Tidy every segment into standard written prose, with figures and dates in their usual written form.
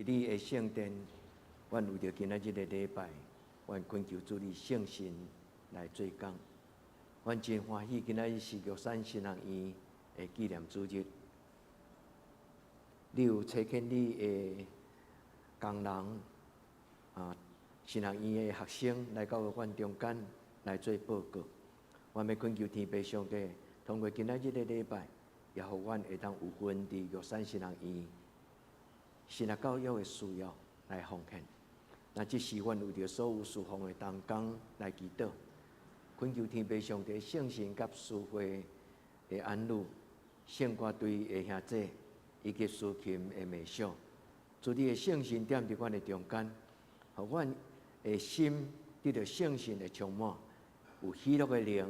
你的聖殿，阮為著今仔日的禮拜，阮懇求主你聖神來做工。阮真歡喜，今仔日是玉山神學院的紀念主日。你有差遣你的工人啊，神學院的學生來到阮中間來做報告。阮欲懇求天父上帝，通過今仔日的禮拜，也予阮會當有份佇玉山神學院神學教育的需要來奉獻。那這時阮為著所有事奉的同工來祈禱，懇求天父上帝聖神佮司會的安女、聖歌隊的兄姐以及司琴的妹嫂，主你的聖神踮佇阮的中間，予阮的心得著聖神的充滿，有喜樂的靈，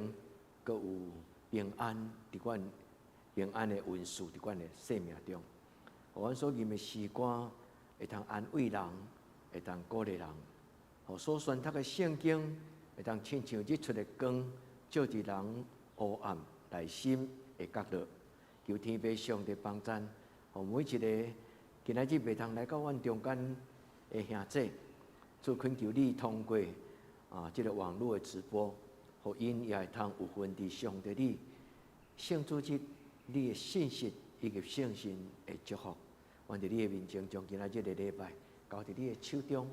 閣有平安佇阮平安的恩賜佇阮的生命中，予阮所吟的詩歌會通安慰人，會當鼓勵人，予所宣讀的聖經會當親像日出的光，照佇人黑暗內心的角落。求天父上帝幫贊，予每一个今仔日袂通來到阮中間的兄姊，主懇求你通過啊這个網路的直播，予𪜶也會通有份佇上帝你聖主日你的信實以及聖神的祝福。阮佇你的面前將今仔日的禮拜交佇你的手中，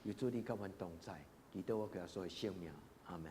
求主你佮阮同在，祈禱我耶穌的聖名，阿門。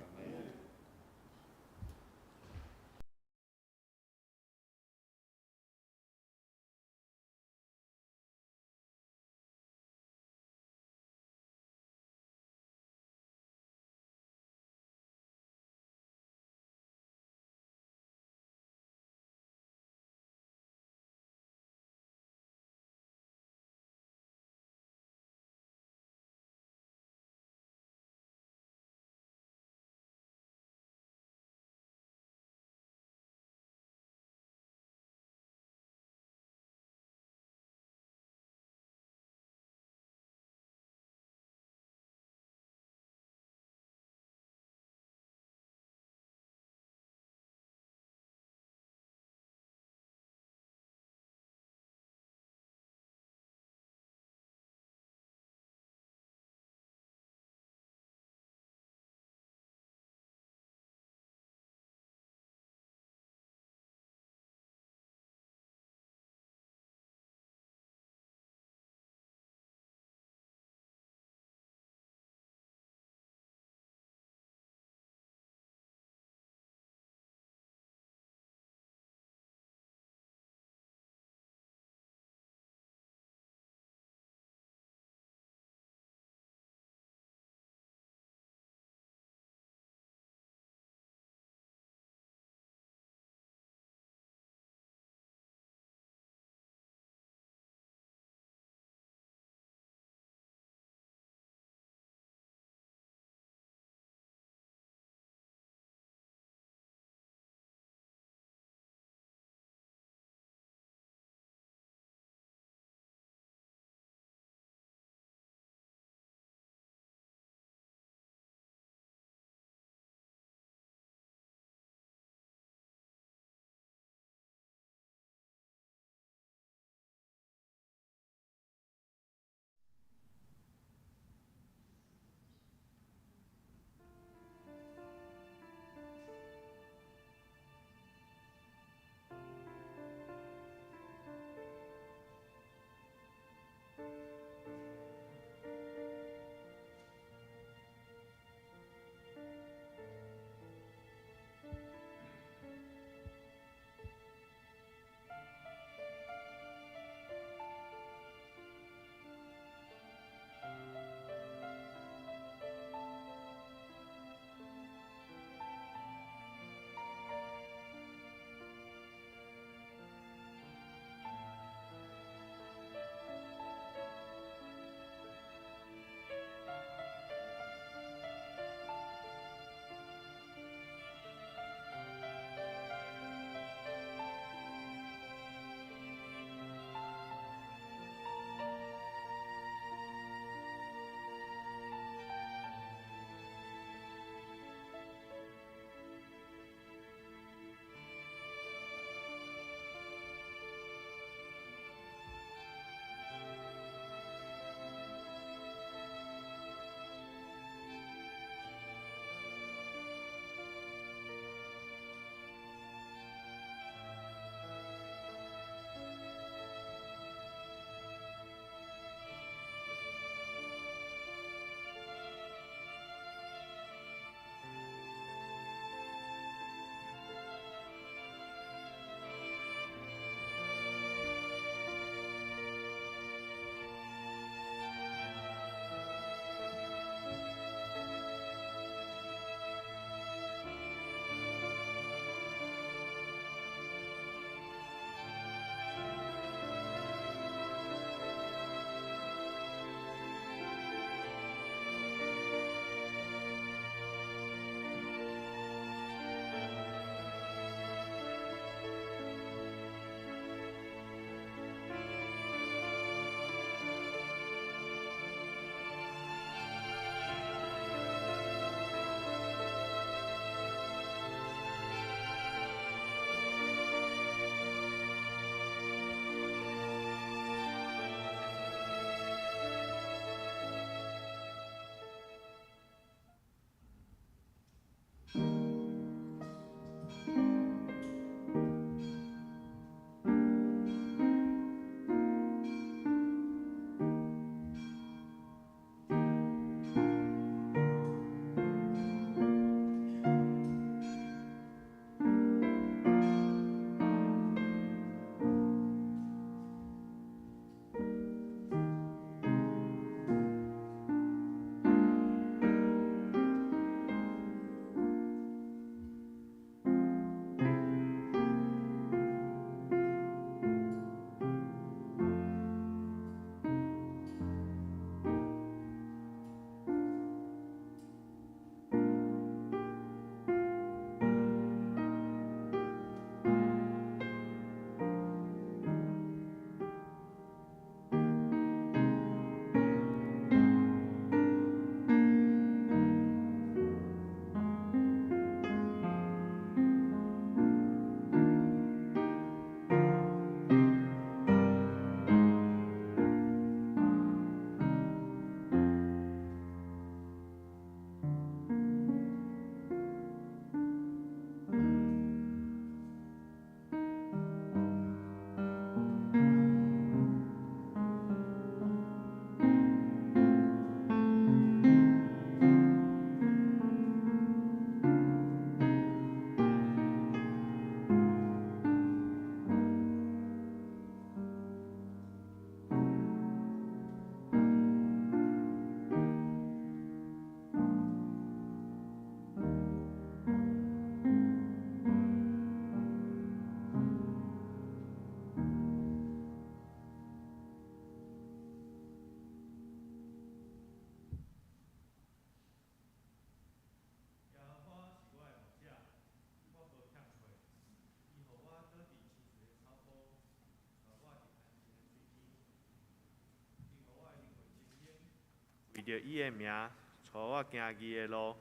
著伊的名，帶我行義的路。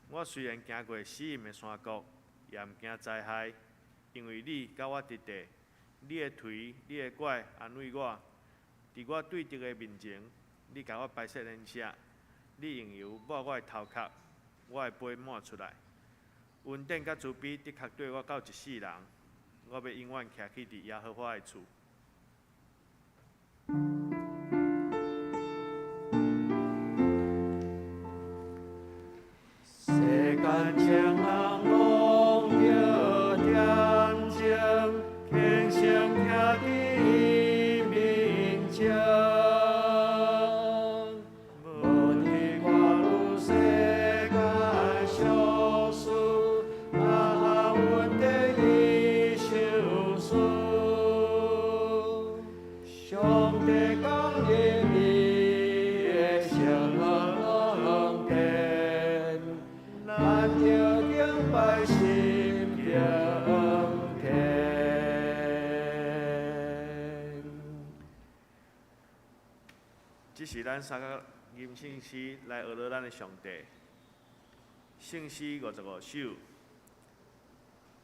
我雖然行過死蔭的山谷，也毋驚災害，因為你佮我佇地，你的槌、你的拐安慰我。佇我對敵的面前，你共我擺設筵席，你用油抹我的頭殼，我的杯滿出來。恩典佮慈悲的確綴我到一世人，我欲永遠徛起佇耶和華的厝。世間情人攏著恬靜，輕聲徛佇伊面前，無佇掛慮世間小事，哪通問題伊相思。上帝降臨伊的聖殿，咱著敬拜心敬虔。這是咱三個吟聖詩來學樂咱的上帝。聖詩55首，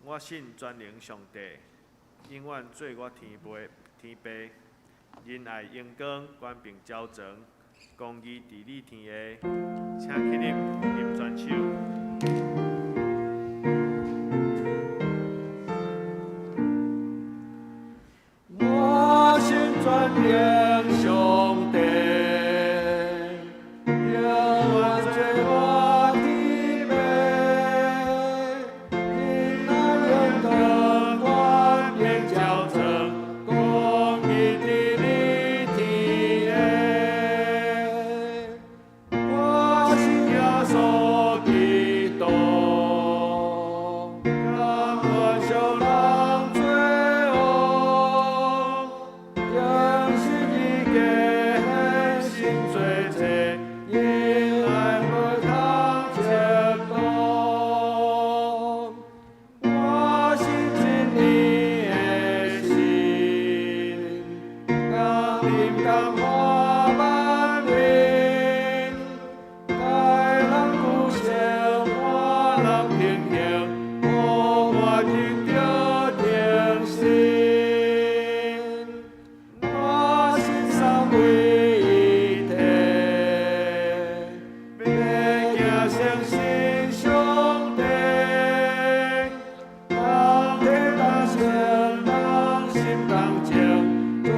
我信全能上帝，永遠做我天父，天父，仁愛榮光，權柄昭彰，公義治理天下，請起立，吟全首。我信全能上帝，永遠做我天父，仁愛榮光，權柄昭彰，公義治理天下。我信耶穌基督，甘願受人做王，釘十字架犧牲做祭，因愛無通折斷。我信真理的神，降臨感化萬民，帶人救生，換人平衡，予我得著重生。我信三位一體，欲行相信上帝，同體同性同心同情，尊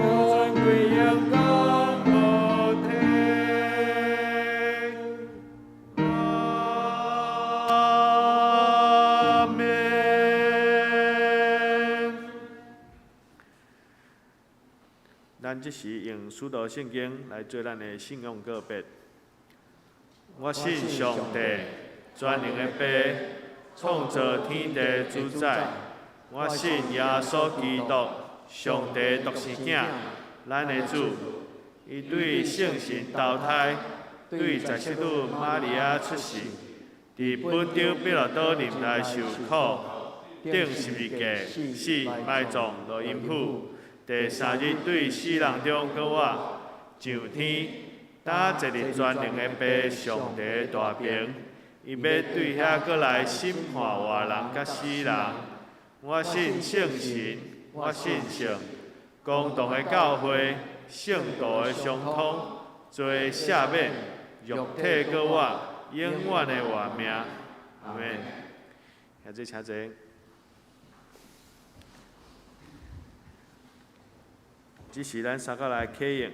貴榮光無體。阿們。咱這時用使徒聖經來做咱的信仰告白。我信上帝，全能的父，創造天地主宰。我信耶穌基督，上帝獨生囝，咱的主。伊對聖神投胎，對十七女瑪利亞出世，佇本丟彼拉多年代受苦，釘十字架，死，埋葬，落陰府。第三日對死人中閣活，上天，搭坐佇全能的父上帝大爿，伊欲對遐閣來審判活人佮死人。我信聖神，我信聖公同的教會，聖徒的相通，罪赦免，肉體閣活，永遠的活命。阿們。兄弟請坐。這是咱三個來啟應，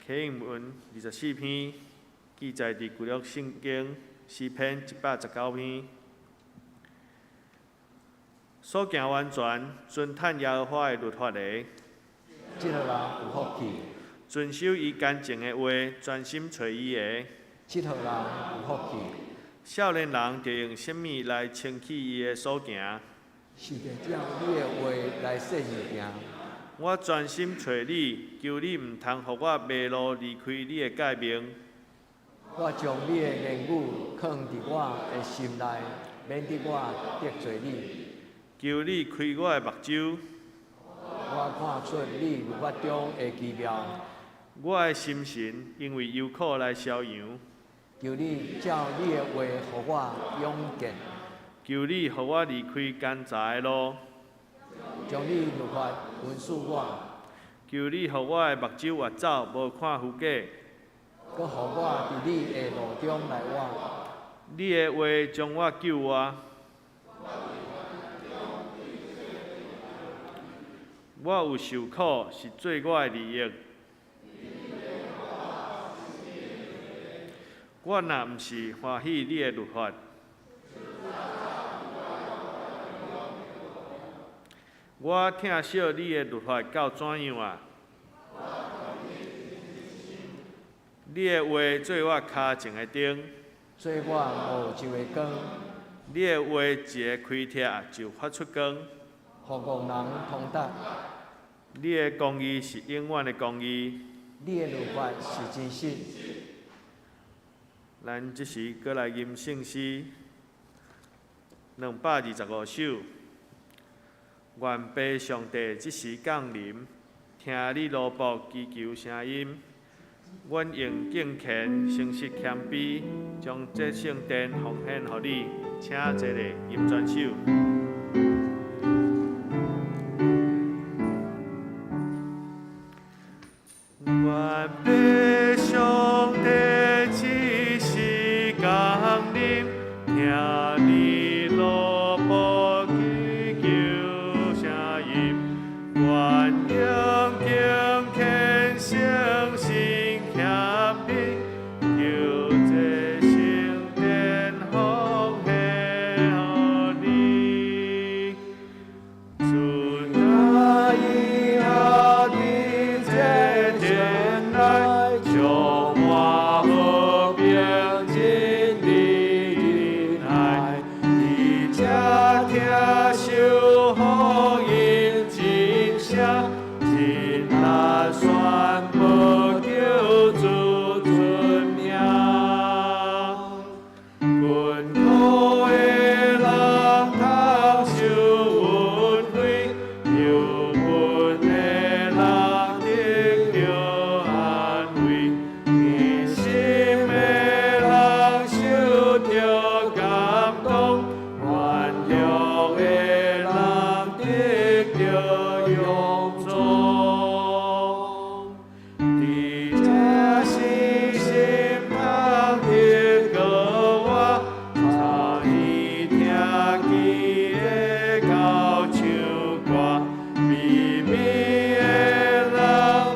啟應文24篇，記載佇舊約聖經詩篇119篇。所行完全，遵趁耶和華的律法的，這號人有福氣。遵守伊乾淨的話，專心揣伊的，這號人有福氣。少年人著用啥物來清去伊的所行？是著照你的話來說物件。我專心揣你，求你毋通予我迷路離開你的誡命。我將你的言語藏佇我的心內，免得我得罪你。求你開我的目睭。我看出你律法中的奇妙。我的心神因為憂苦來消揚。求你照你的話予我勇健。求你予我離開奸詐的路。將你律法恩賜我。求你予我的目睭越走，無看虛假。閣予我佇你的路中來活。你的話將我救活。我有受苦，是做我的利益。我若毋是歡喜你的律法，我疼惜你的律法到怎樣啊？你的話做我跤前的燈，做我路上的光。你的話一个開拆就發出光，予戇人通達。你的公義是永遠的公義，你的律法是真實。咱這時閣來吟聖詩225首。願父上帝這時降臨，聽你奴僕祈求聲音。阮用敬虔、誠實、謙卑，將這聖殿奉獻予你，請坐咧，吟全首。願父上帝這時降臨，聽你奴僕祈求聲音。願用敬虔、誠實、謙卑，求這聖殿奉獻予你。主那以後佇這殿內，充滿和平、真理、仁愛，佇這聽受福音真聲，盡力宣布救主尊名。困苦的人通受恩惠，憂悶的人得著安慰，硬心的人受著感動，軟弱的人得著勇壯。佇這時心通得過活，插耳聽見的高唱歌，卑微的人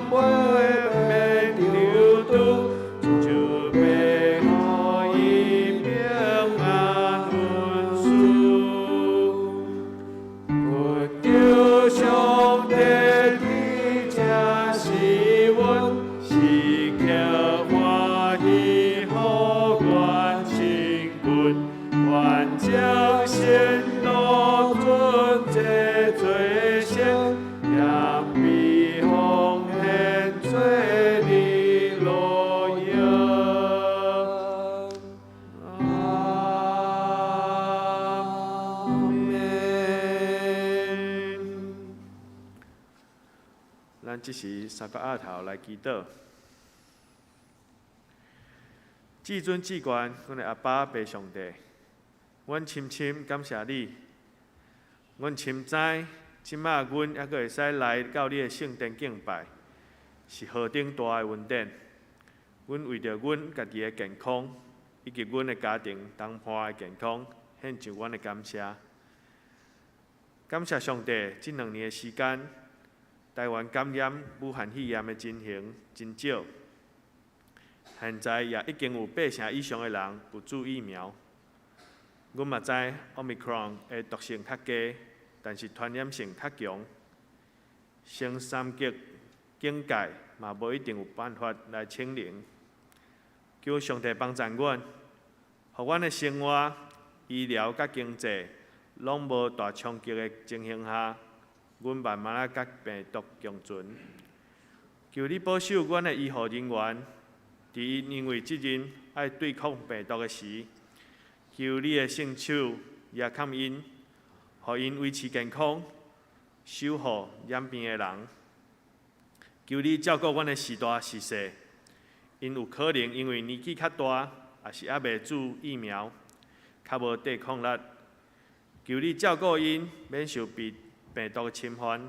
袂免踌躇，就欲予伊平安恩賜。懇求上帝佇這時阮，時刻歡喜予阮親近，願將信徒存這罪性，謙卑奉獻做你榮耀。阿們。咱這時三個額頭來祈禱。至尊至懸，阮的阿爸父上帝，阮深深感謝你。阮深知，這馬阮猶閣會使來到你的聖殿敬拜，是何等大的恩典。阮為著阮家己的健康，以及阮的家庭同伴的健康，獻上阮的感謝。感謝上帝，這2年的時間，台灣感染武漢肺炎的情形真少。現在也已經有8成以上的人有注疫苗。阮嘛知 Omicron 的毒性較低，但是傳染性較強。升三級警戒嘛無一定有辦法來清零。求上帝幫助阮，予阮的生活、醫療佮經濟攏無大衝擊的情形下，阮慢慢仔佮病毒共存。求你保守阮的醫護人員，佇𪜶因為責任愛對抗病毒的時，求你的聖手也看𪜶，予𪜶維持健康，守護染病的人。求你照顧阮的序大序細，𪜶有可能因為年紀較大，抑是猶未注疫苗，較無抵抗力。求你照顧𪜶，免受被病毒的侵犯。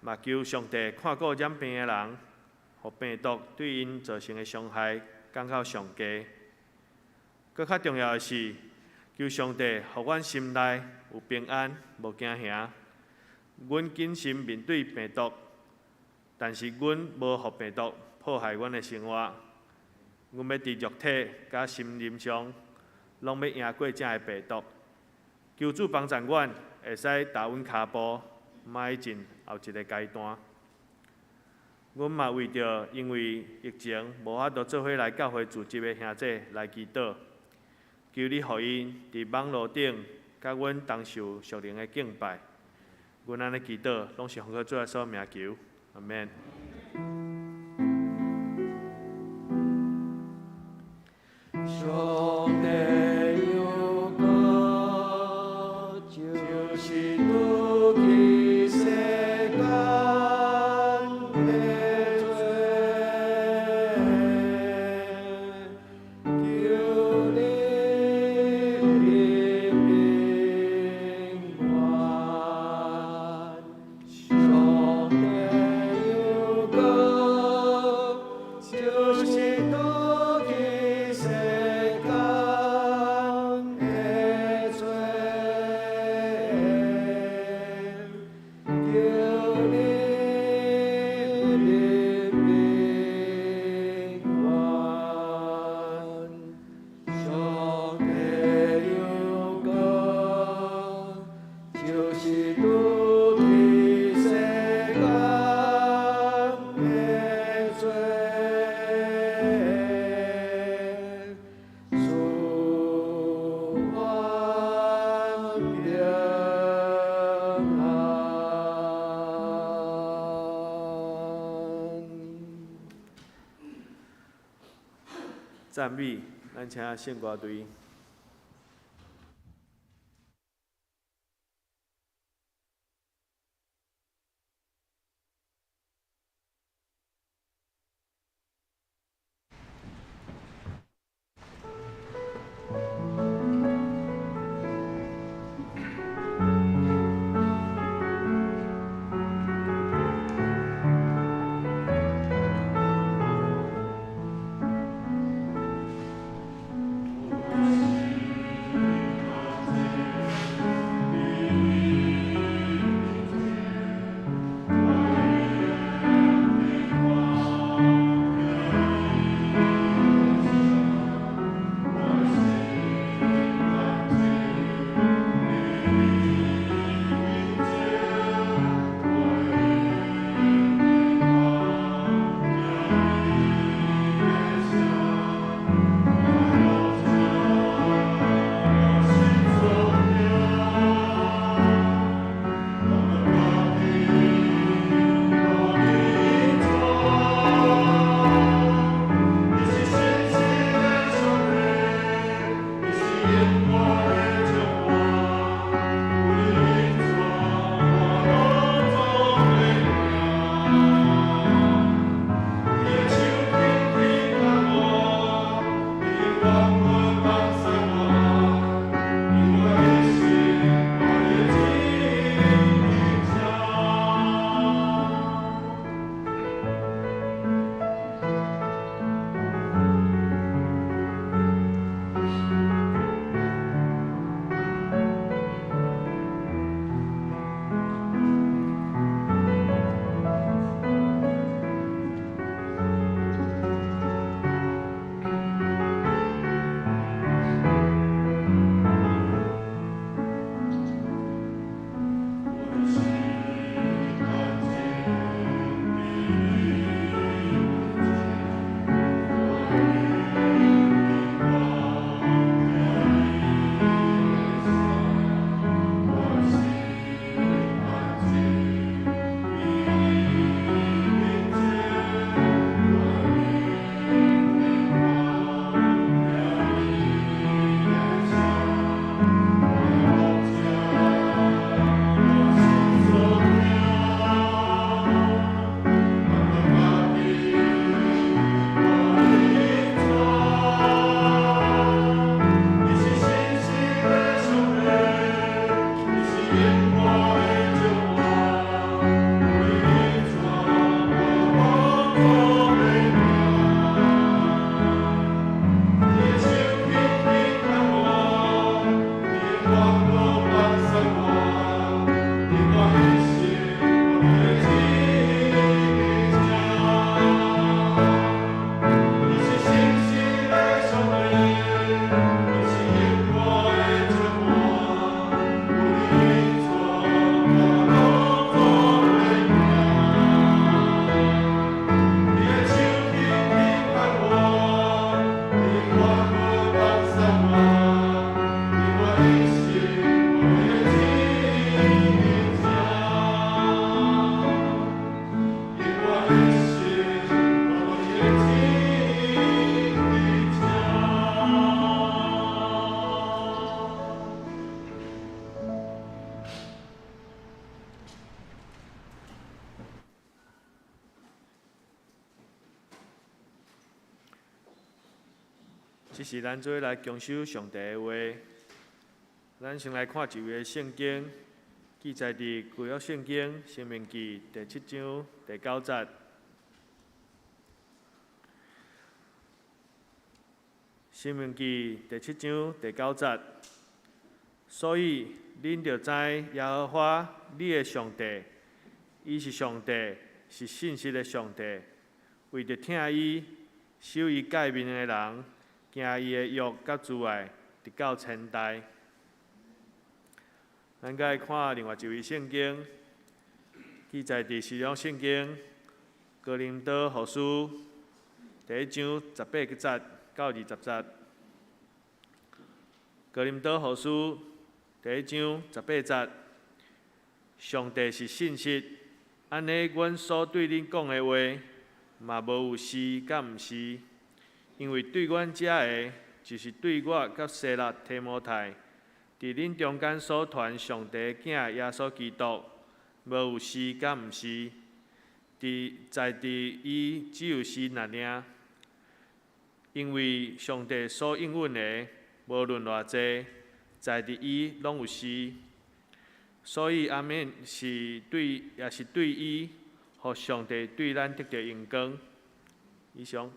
嘛求上帝看顧染病的人，予病毒對𪜶造成的傷害降到上低。閣較重要的是，求上帝予阮心內有平安，無驚嚇。阮謹慎面對病毒，但是阮無予病毒破壞阮的生活。阮欲佇肉體佮心靈上，攏欲贏過這个病毒。求主幫助阮，會使踏穩跤步，邁進後一个階段。阮嘛為著因為疫情無法度做伙來教會聚集的兄弟來祈禱，求你予𪜶佇網路頂佮阮同受屬靈的敬拜。阮按呢祈禱，攏是奉靠主耶穌名求，阿們。上帝有國，就是除去世間的罪，求你憐憫阮。上帝有國，就是除去世間的罪，求你憐憫阮。上帝有國，就是除去世間的罪，賜阮平安。讚美，咱請聖歌隊。上這時咱做伙來共守上帝的話。咱先來看一位聖經，記載佇舊約聖經申命記第七章第九節。申命記第七章第九節。所以恁著知耶和華你的上帝，伊是上帝，是信實的上帝。為著疼伊、守伊誡命的人，行伊的約佮慈愛，直到千代。咱閣來看另外一位聖經，記載佇新約聖經哥林多後書第一章十八節到二十節。哥林多後書第一章十八節，上帝是信實，按呢，阮所對恁講的話，嘛無有是佮毋是，因為對阮遮的，就是對我佮西辣提摩太，佇恁中間所傳上帝囝耶穌基督，無有是佮毋是，佇在佇伊只有是爾爾。因為上帝所應允的，無論偌濟，在佇伊攏有是，所以阿們是對，也是對伊，予上帝對咱得著榮光。以上，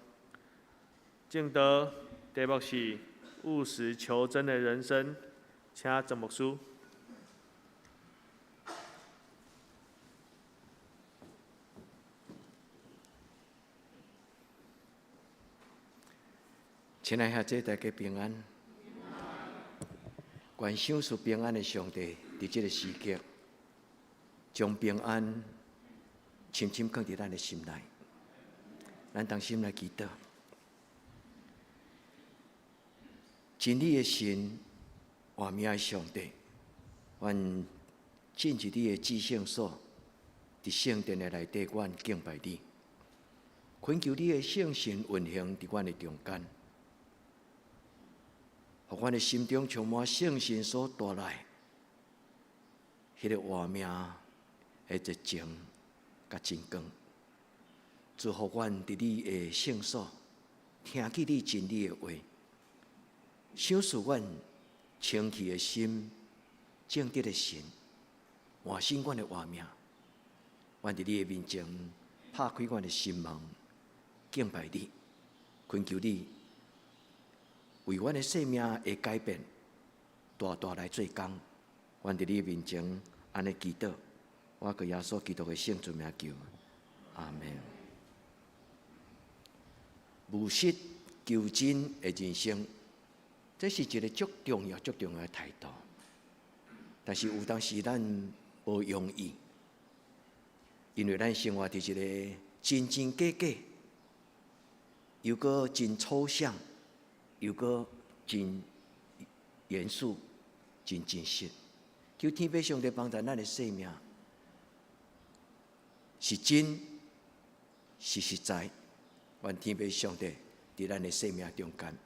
證道題目是務實求真的人生，請曾牧師。親愛兄弟，大家平安。願賞賜平安的上帝，佇這个時刻，將平安深深囥佇咱的心內。咱同心來祈禱。真理的神，活命的上帝，願進入你的至聖所，佇聖殿的內底，阮敬拜你，懇求你的聖神運行佇阮的中間，予阮的心中充滿聖神所帶來彼个活命的熱情佮真光，祝福阮佇你的聖所聽見你真理的話，賞賜阮清氣的心、正直的神，換新阮的活命。阮佇你的面前拍開阮的心門，敬拜你，懇求你為阮的生命的改變，大大來做工。阮佇你的面前按呢祈禱，我閣耶穌基督的聖尊名求，阿們。務實求真的人生，這是一个足重要、足重要的態度。但是有當時咱無容易，因為咱生活佇一个真真假假，又閣真抽象，又閣真嚴肅、真真實。求天父上帝幫助咱的生命是真，是實在。願天父上帝佇咱的生命中間，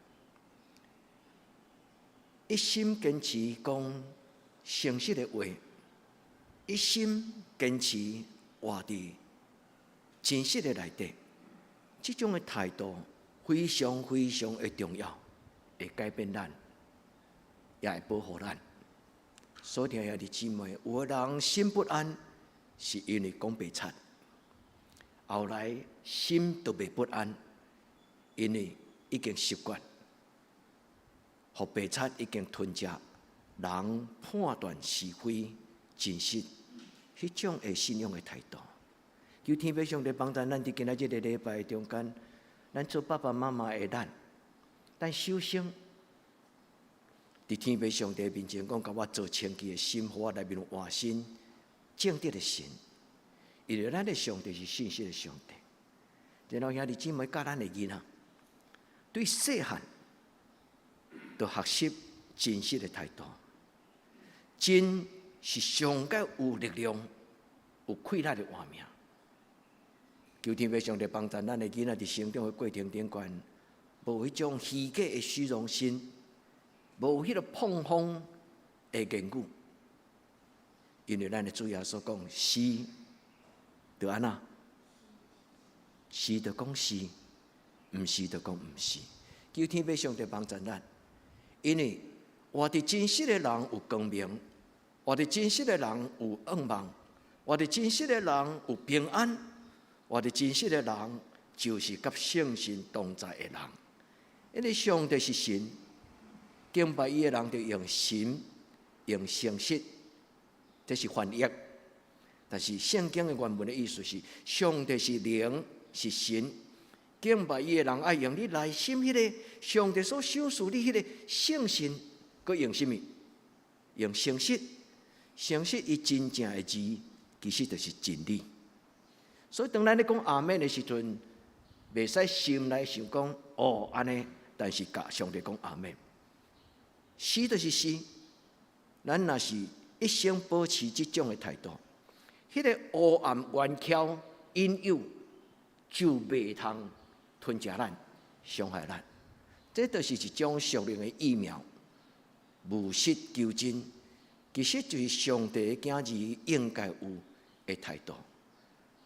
一心堅持講誠實的話，一心堅持活佇真實的內底，這種的態度非常非常的重要，會改變咱，也會保護咱。所聽兄弟姊妹，有的人心不安，是因為講白賊；後來心都袂不安，因為已經習慣，予白賊已經吞食人判斷是非真實彼種的信仰的態度。求天父上帝幫助咱佇今仔這个禮拜中間，咱做爸爸媽媽的咱，咱首先佇天父上帝面前講，共我做清氣的心，予我內面有活新正直的神。因為咱的上帝是信實的上帝。然後兄弟姊妹教咱的囡仔，對細漢就學習真實的態度。真是上蓋有力量、有氣力的活命。求天父上帝幫助咱的囡仔佇成長的過程頂懸，無彼種虛假的虛榮心，無彼个膨風的言語。因為咱的主耶穌講是，就按怎？是就講是，毋是就講毋是。求天父上帝幫助咱，因為活佇真實的人有光明，活佇真實的人有盼望，活佇真實的人有平安，活佇真實的人就是佮聖神同在的人。因為上帝是神，敬拜伊的人就用心、用誠實，這是翻譯。但是聖經的原文的意思是，上帝是靈，是神。敬拜伊的人愛用你內心彼个上帝所賞賜你彼个聖神，閣用啥物？用誠實。誠實伊真正的字，其實就是真理。所以當咱咧講阿們的時陣，袂使心內想講哦按呢，但是共上帝講阿們。是就是是，咱若是一生保持這種的態度，彼个黑暗冤蹺引誘就袂通吞食咱、傷害咱。這就是一種屬靈的疫苗，務實求真，其實就是上帝的囝兒應該有的態度。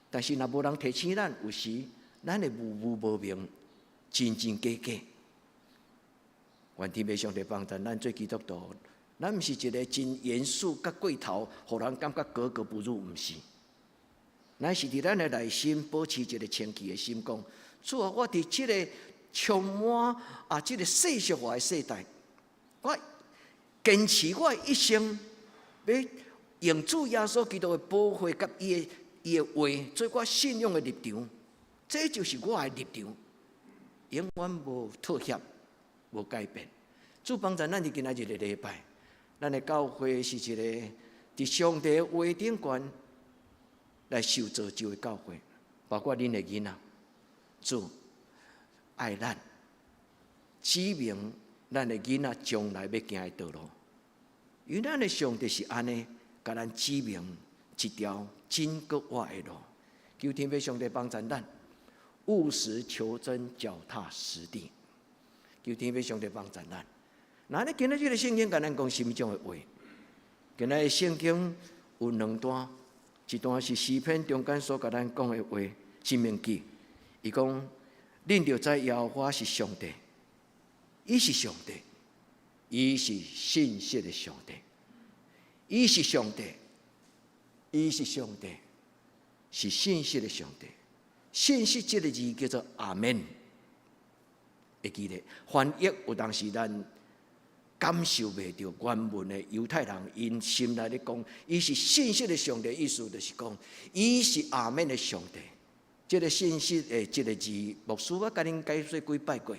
但是若無人提醒咱，有時咱會模糊無明，真真假假。願天父上帝幫助咱做基督徒，咱毋是一个真嚴肅、佮過頭，予人感覺格格不入，毋是。咱是佇咱的內心保持一个清氣的心，講主啊，我佇這个充滿啊，這个世俗化的世代，我堅持我一生欲用主耶穌基督的寶血佮伊的話做我信仰的立場，這就是我的立場，永遠無妥協，無改變。主幫助咱佇今仔日的禮拜，咱的教會是一個佇上帝話頂懸來受造就的教會，包括恁的囡仔。主愛咱，指明咱的囡仔將來欲行的道路。因為咱的上帝是按呢，共咱指明一條真閣活的路。求天父上帝幫助咱，務實求真，腳踏實地。求天父上帝幫助咱。那呢今仔這个聖經共咱講啥物種的話？今仔日聖經有兩段，一段是詩篇中間所共咱講的話，申命記。伊講，恁著知耶和華是上帝，伊是上帝，伊是信實的上帝，伊是上帝，伊是上帝，是信實的上帝。信實這个字叫做阿們。會記得翻譯有當時咱感受袂著原文的猶太人，𪜶心內咧講，伊是信實的上帝，意思就是講，伊是阿們的上帝。這個信實的這个字，牧師我共恁解說幾擺過。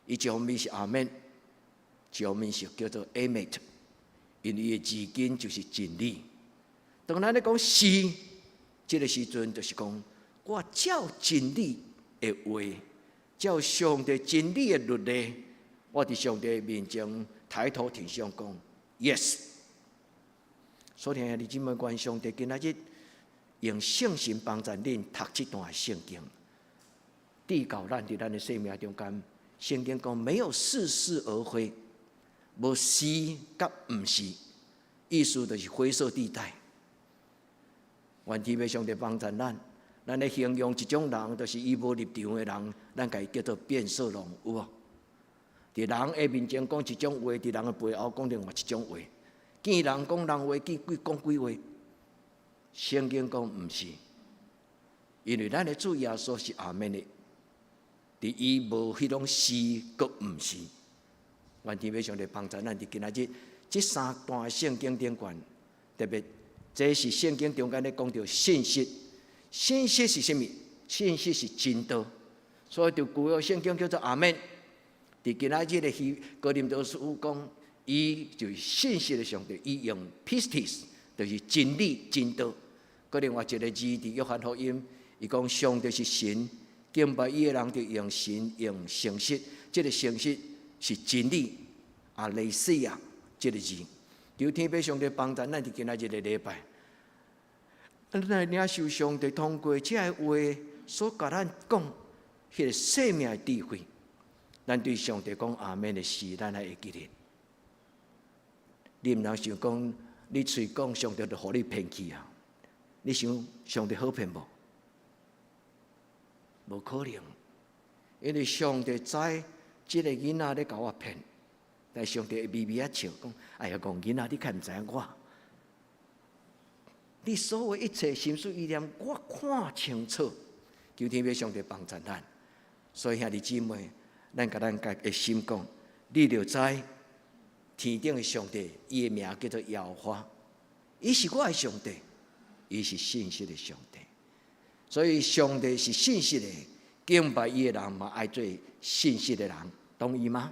伊一方面是阿們，一方面是叫做 emet，因為伊的字根就是真理。當咱咧講是，這个時陣就是講，我照真理的話，照上帝真理的律例，我佇上帝面前抬頭挺胸講 yes。所以兄弟姊妹，願上帝今仔日用聖神幫助恁讀這段聖經，致到咱佇咱的生命中間。聖經講沒有似是而非，無是佮毋是，意思就是灰色地帶。願天父上帝幫助咱，咱咧形容一種人，就是伊無立場的人，咱共伊叫做變色龍，有無？佇人的面前講一種話，佇人的背後講另外一種話。見人講人話，見鬼講鬼話。聖經講毋是，因為咱的主耶穌是阿們的，佇伊無彼種是閣毋是。願天父上帝幫助咱佇今仔日這三段聖經頂懸，特別這是聖經中間咧講著信實，信實是啥物？信實是真道，所以佇舊約聖經叫做阿們。佇今仔日的希哥林多書講，伊就是信實的上帝，伊用 pistis 就是真理真道。閣另外一个字佇約翰福音，伊講上帝是神，敬拜伊的人就用神用誠實，這个誠實是真理。aletheia這个字，求天父上帝幫助咱佇今仔日的禮拜，咱來領受上帝通過這个話所共咱講彼个生命的智慧。咱對上帝講阿們的時，咱愛會記得。你毋通想講，你喙講上帝就予你騙去啊？你想上帝好騙無？無可能，因為上帝知這个囡仔咧共我騙，但上帝會微微仔笑，講：哎呀，戇囡仔，你較毋知影我？你所有一切心思意念，我看清楚。求天父上帝幫助咱。所以兄弟姊妹，咱共咱家的心講，你著知天頂的上帝，伊的名叫做耶和華，伊是我的上帝，伊是信實的上帝。所以上帝是信實的，敬拜伊的人嘛愛做信實的人，同意嗎？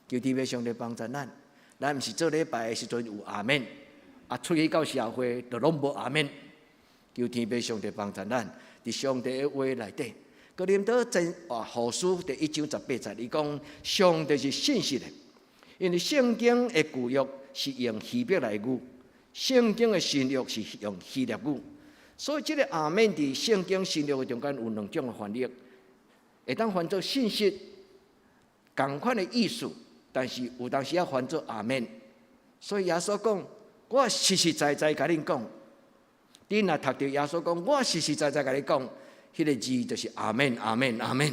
求天父上帝幫助咱，咱毋是做禮拜的時陣有阿們，啊出去到社會就攏無阿們。求天父上帝幫助咱，佇上帝的話內底，哥林多前後書第一章十八節，伊講上帝是信實的，因為聖經的舊約是用希伯來語，聖經的新約是用希臘語，所以這個阿們佇聖經新約的中間有兩種的翻譯，會當翻做信實，仝款的意思，但是有當時也翻做阿們。所以耶穌講，我實實在在共恁講，你若讀著耶穌講，我實實在在共你講，彼個字就是阿們，阿們，阿們。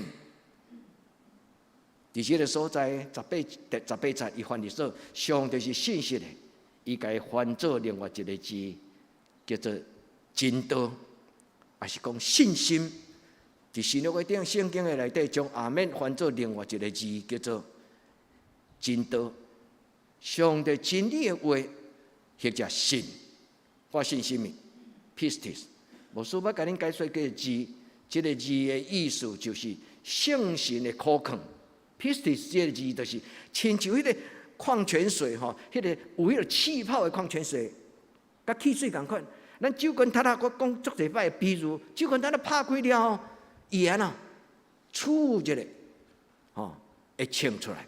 佇這个所在，十八節，伊翻譯說，上帝是信實的，伊共伊翻做另外一个字，叫做真道，抑是講信心。佇新約的頂聖經的內底，將阿們翻做另外一个字，叫做真道。上帝真理的話，或者信，我信什麼？Pistis。牧師欲共恁解說這個字，這个字的意思就是聖神的苦礦。Pistis 這个字就是親像彼个礦泉水吼，彼个有彼个氣泡的礦泉水，佮汽水仝款。咱酒罐頭仔，我講足濟擺的比喻，酒罐頭仔拍開了後，伊按怎出一个，吼，會衝出來。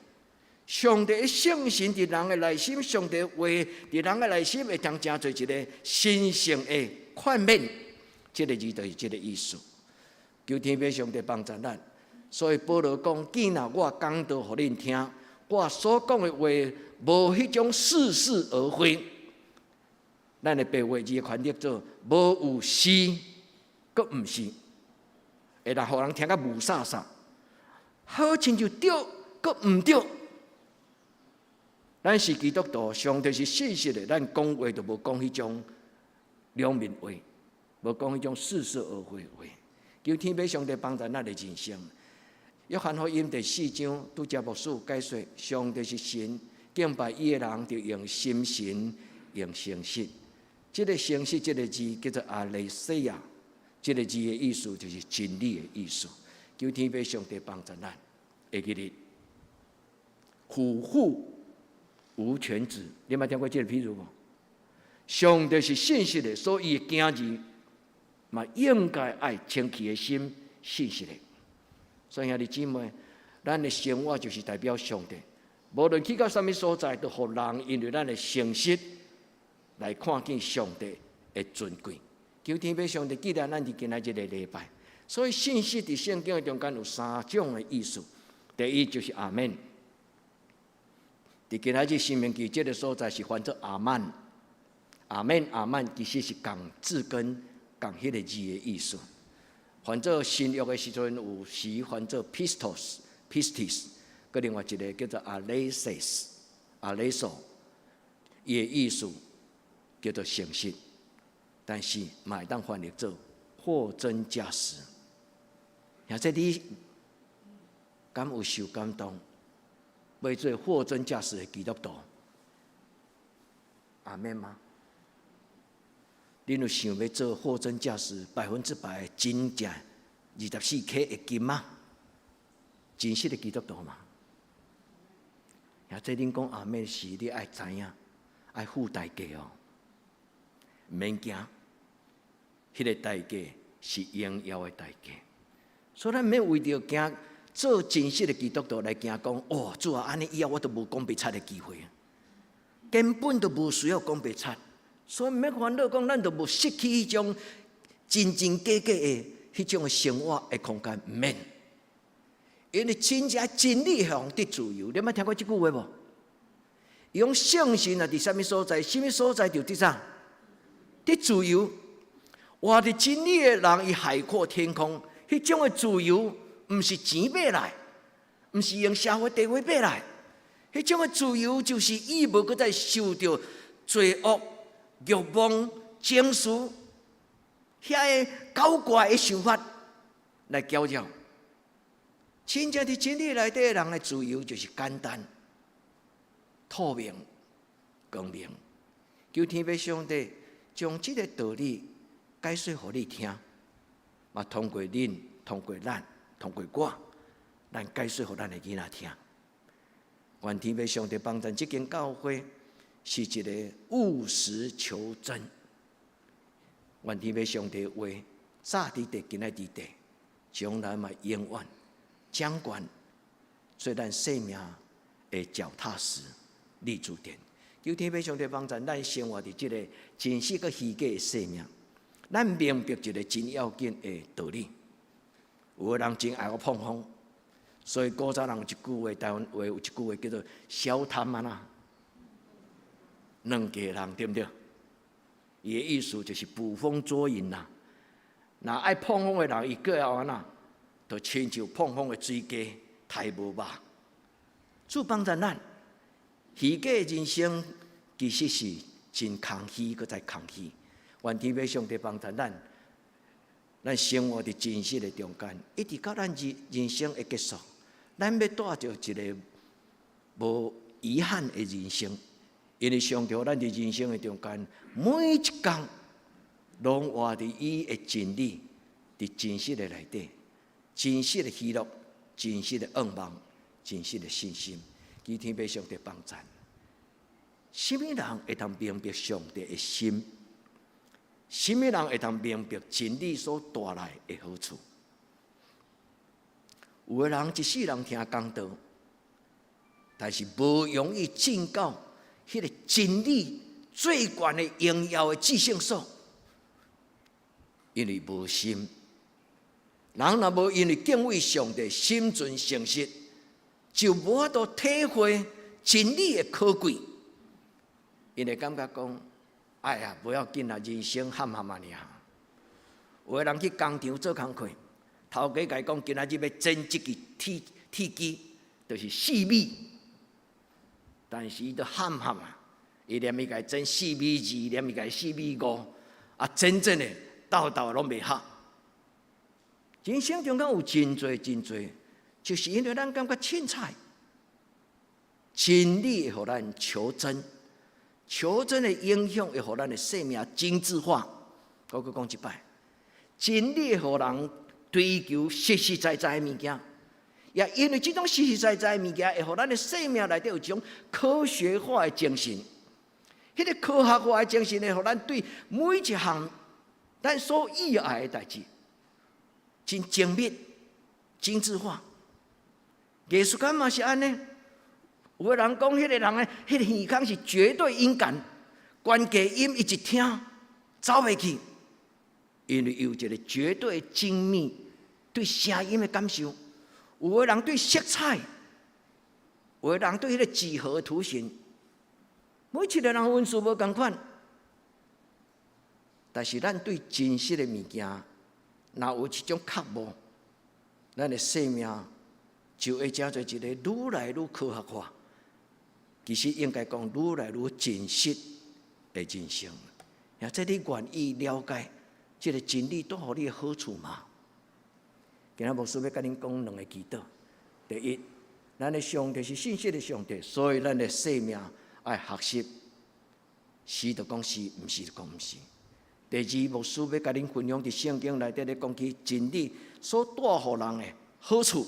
上帝的聖神佇人的內心，上帝話佇人的內心會當成做一个神聖的勸勉，這个字就是這个意思。求天父上帝幫助咱。所以保羅講：既若我講道予恁聽，我所講的話無彼種似是而非。咱的白話字翻譯做無有是，閣毋是，會來予人聽甲霧煞煞，好親像對，閣毋對。咱是基督徒，上帝是信實的，咱講話就無講彼種兩面話，無講彼種似是而非的話。求天父上帝幫助咱的人生。約翰福音第四章，拄才牧師解說，上帝是神，敬拜伊的人就用心神，用誠實。這个誠實這个字叫做aletheia，這个字的意思就是真理的意思。求天父上帝幫助咱，會記得虎父無犬子，你捌聽過這个譬喻無？上帝是信實的，所以囝兒嘛應該愛清氣的心，信實的。所以兄弟姊妹，咱的生活就是代表上帝。無論去到啥物所在，都予人因為咱的誠實來看見上帝的尊貴。求天父上帝記得咱佇今仔這个禮拜。所以信實佇聖經的中間有三種的意思。第一就是阿們。佇今仔日申命記這个所在是翻做阿曼，阿們阿曼其實是仝字根仝彼个字的意思。翻做新約的時陣有時翻做 pistos pistis，閣另外一个叫做 aletheis aletheia，伊的意思叫做誠實，但是嘛會當翻譯做貨真價實。或者你敢有受感動，欲做貨真價實的基督徒？阿們嗎？恁有想欲做貨真價實、100%真正24K 的金嗎？真實的基督徒嗎？或者恁講阿們時，你愛知影，愛付代價哦，毋免驚，彼个代價是榮耀的代價。所以咱毋免為著驚做真實的基督徒來驚講，哦，主啊，按呢以後我都無講白賊的機會，根本都無需要講白賊。所以毋免煩惱講，咱都無失去彼種真真假假的彼種的生活的空間，毋免。因為真正真理予人得自由，你捌聽過這句話無？伊講聖神若佇啥物所在，啥物所在就得啥？得自由。活佇真理的人，伊海闊天空，彼種的自由，毋是錢買來，毋是用社會地位買來。彼種的自由就是伊無閣再受著罪惡、欲望、情緒遐個搞怪的想法來攪擾。真正佇真理內底的人的自由就是簡單、透明、光明。求天父上帝將這个道理解說予你聽，嘛通過恁、通過咱、通過我，咱解說予咱的囡仔聽。願天父上帝幫贊這間教會是一个務實求真。願天父上帝話早佇地，今仔佇地，將來嘛永遠掌權，做咱生命的腳踏石、立足點。求天父上帝幫贊咱生活佇這个真實閣虛假的生命，咱明白一个真要緊的道理。有的人真愛閣膨風，所以古早人有一句話，台灣話有一句話叫做“小貪啊啦，兩家人”，對毋對？伊的意思就是捕風捉影啦。若愛膨風的人，伊閣會按怎？就親像膨風的水雞，刣無肉。主幫助咱，虛假的人生其實是真空虛，閣再空虛。願天父上帝幫助咱，咱生活佇真實的中間，一直到咱人生的結束，咱欲帶著一个無遺憾的人生，因為上帝予咱佇人生的中間，每一工攏活佇伊的真理，佇真實的內底，真實的喜樂，真實的願望，真實的信心，求天父上帝幫贊。啥物人會當明白上帝的心？啥物人會當明白真理所帶來的好處？有的人一世人聽講道，但是無容易進到彼个真理最懸的榮耀的至聖所，因為無心。人若無因為敬畏上帝、心存誠實，就無法度體會真理的可貴。𪜶會感覺講：哎呀，無要緊啦，人生喊喊仔爾。有的人去工廠做工課，頭家共伊講，今仔日欲剪這支鐵鐵枝，就是4米。但是伊都喊喊啊，伊連伊共剪4米2，連伊共4米5，啊，真正的鬥鬥攏袂合。人生中間有真濟真濟，就是因為咱感覺凊彩，真理會予咱求真，求真的影響會予咱的生命精緻化。我閣講一擺，真理會予人追求實實在在的物件，也因為這種實實在在的物件，會予咱的生命內底有一種科學化的精神。彼个科學化的精神會予咱對每一項咱所意愛的代誌，真精密、精緻化。藝術家嘛是按呢。有的人講，彼个人的彼个耳孔是絕對音感，懸低音伊一聽走袂去，因為有一个絕對精密對聲音的感受。有的人對色彩，有的人對彼个幾何圖形，每一个人恩賜無仝款，但是咱對真實的物件，若有這種渴慕，咱的生命就會成做一个愈來愈科學化。其實應該講愈來愈真實的人生。或者你願意了解這个真理帶予你的好處嗎？今仔牧師欲共恁講兩个祈禱。第一，咱的上帝是信實的上帝，所以咱的生命愛學習，是就講是，毋是就講毋是。第二，牧師欲共恁分享佇聖經內底咧講起真理所帶予人的好處。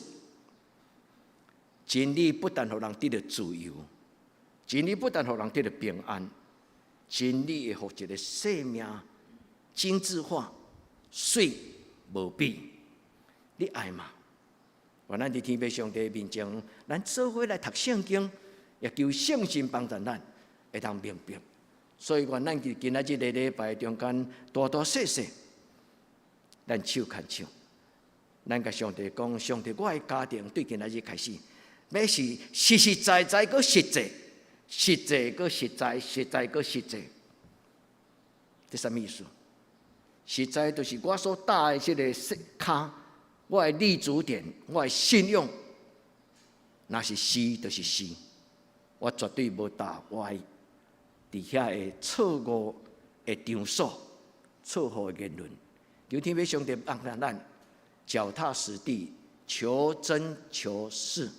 真理不但予人得著自由，真理不但予人得著平安，真理會予一个生命精緻化、媠無比。你愛嗎？願咱佇天父上帝面前，咱做伙來讀聖經，也求聖神幫助咱會當明白。所以，願咱佇今仔這个禮拜中間，大大細細，咱手牽手，咱共上帝講：上帝，我的家庭對今仔日開始，欲是實實在在閣實際，實際閣實在，實在閣實際。這啥物意思？實在就是我所踏的這个跤，我的立足點，我的信仰，若是是，就是是。我絕對無踏我佇遐的錯誤的場所、錯誤的言論。求天父上帝幫助咱，腳踏實地，求真求是。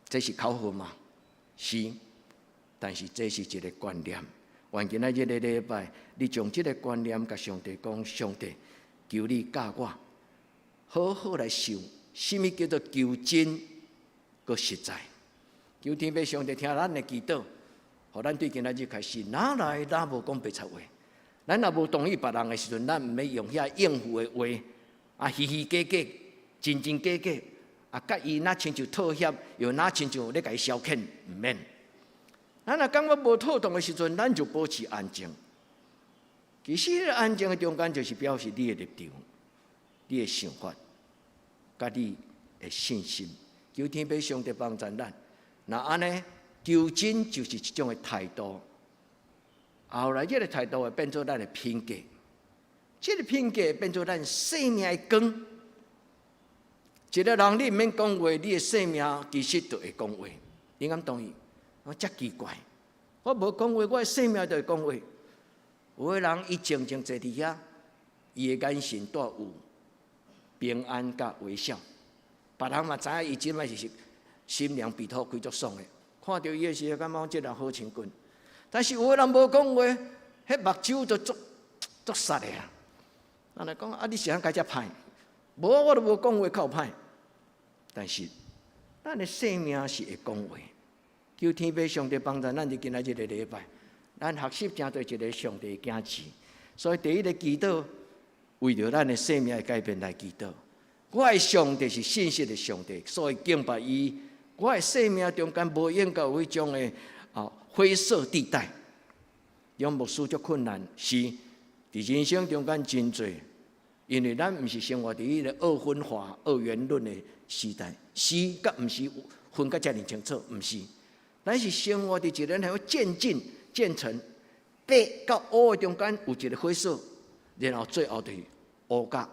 這是口號嗎？是，但是這是一個觀念。願今仔日這個禮拜，你將這個觀念共上帝講：上帝，求你教我，好好來想，啥物叫做求真閣實在。求天父上帝聽咱的祈禱，予咱對今仔日開始，哪來哪無講白賊話？咱若無同意別人的時陣，咱毋免用遐應付的話，啊，虛虛假假，真真假假，啊，佮伊若親像妥協，又若親像咧共伊消遣，毋免。咱若感覺無妥當的時陣，咱就保持安靜。其實，安靜的中間就是表示你的立場、你的想法、佮你的信心。求天父上帝幫助咱。若按呢，求真就是一種的態度。後來，這個態度會變做咱的品格，這個品格變做咱生命的光。一個人你毋免講話，你的生命其實就會講話。你敢同意？我遮奇怪，我無講話，我的生命就會講話。有的人伊靜靜坐佇遐，伊的眼神帶有平安佮微笑，別人嘛知影伊這擺是心靈被土開足爽的。看著伊的時候，感覺這人好親近。但是有的人無講話，彼目睭就足足殺的啊！人來講啊，你是按怎遮歹？無，我都無講話較歹。但是咱的生命是會講話。求天父上帝幫助咱佇今仔這個禮拜，咱學習成做一個上帝的囝兒。所以第一个祈禱，為著咱的生命的改變來祈禱。我的上帝是信實的上帝，所以敬拜伊。我的生命中間無應該有彼種的灰色地帶，用牧師足困難，是佇人生中間真濟，因為咱毋是生活佇彼个二分法、二元論的時代，是佮毋是分甲遮爾清楚，毋是。咱是生活佇一個很漸進、漸層，白佮烏的中間有一個灰色，然後最後就是烏佮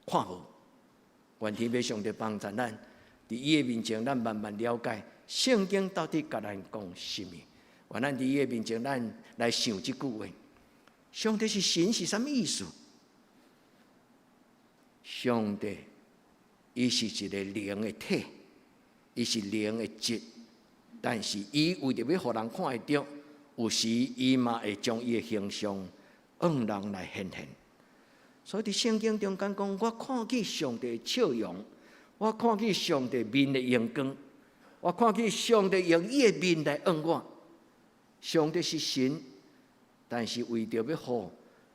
看無。願天父上帝幫助咱，佇伊的面前，咱慢慢了解聖經到底共咱講啥物。願咱佇伊的面前，咱來想這句話：上帝是神是啥物意思？上帝，伊是一個靈的體，伊是靈的質，但是伊為著欲予人看會著，有時伊嘛會將伊的形象向人來顯現。所以佇聖經中間講，我看見上帝的笑容，我看見上帝面的榮光，我看見上帝用伊的面來向我。上帝是神，但是為著欲予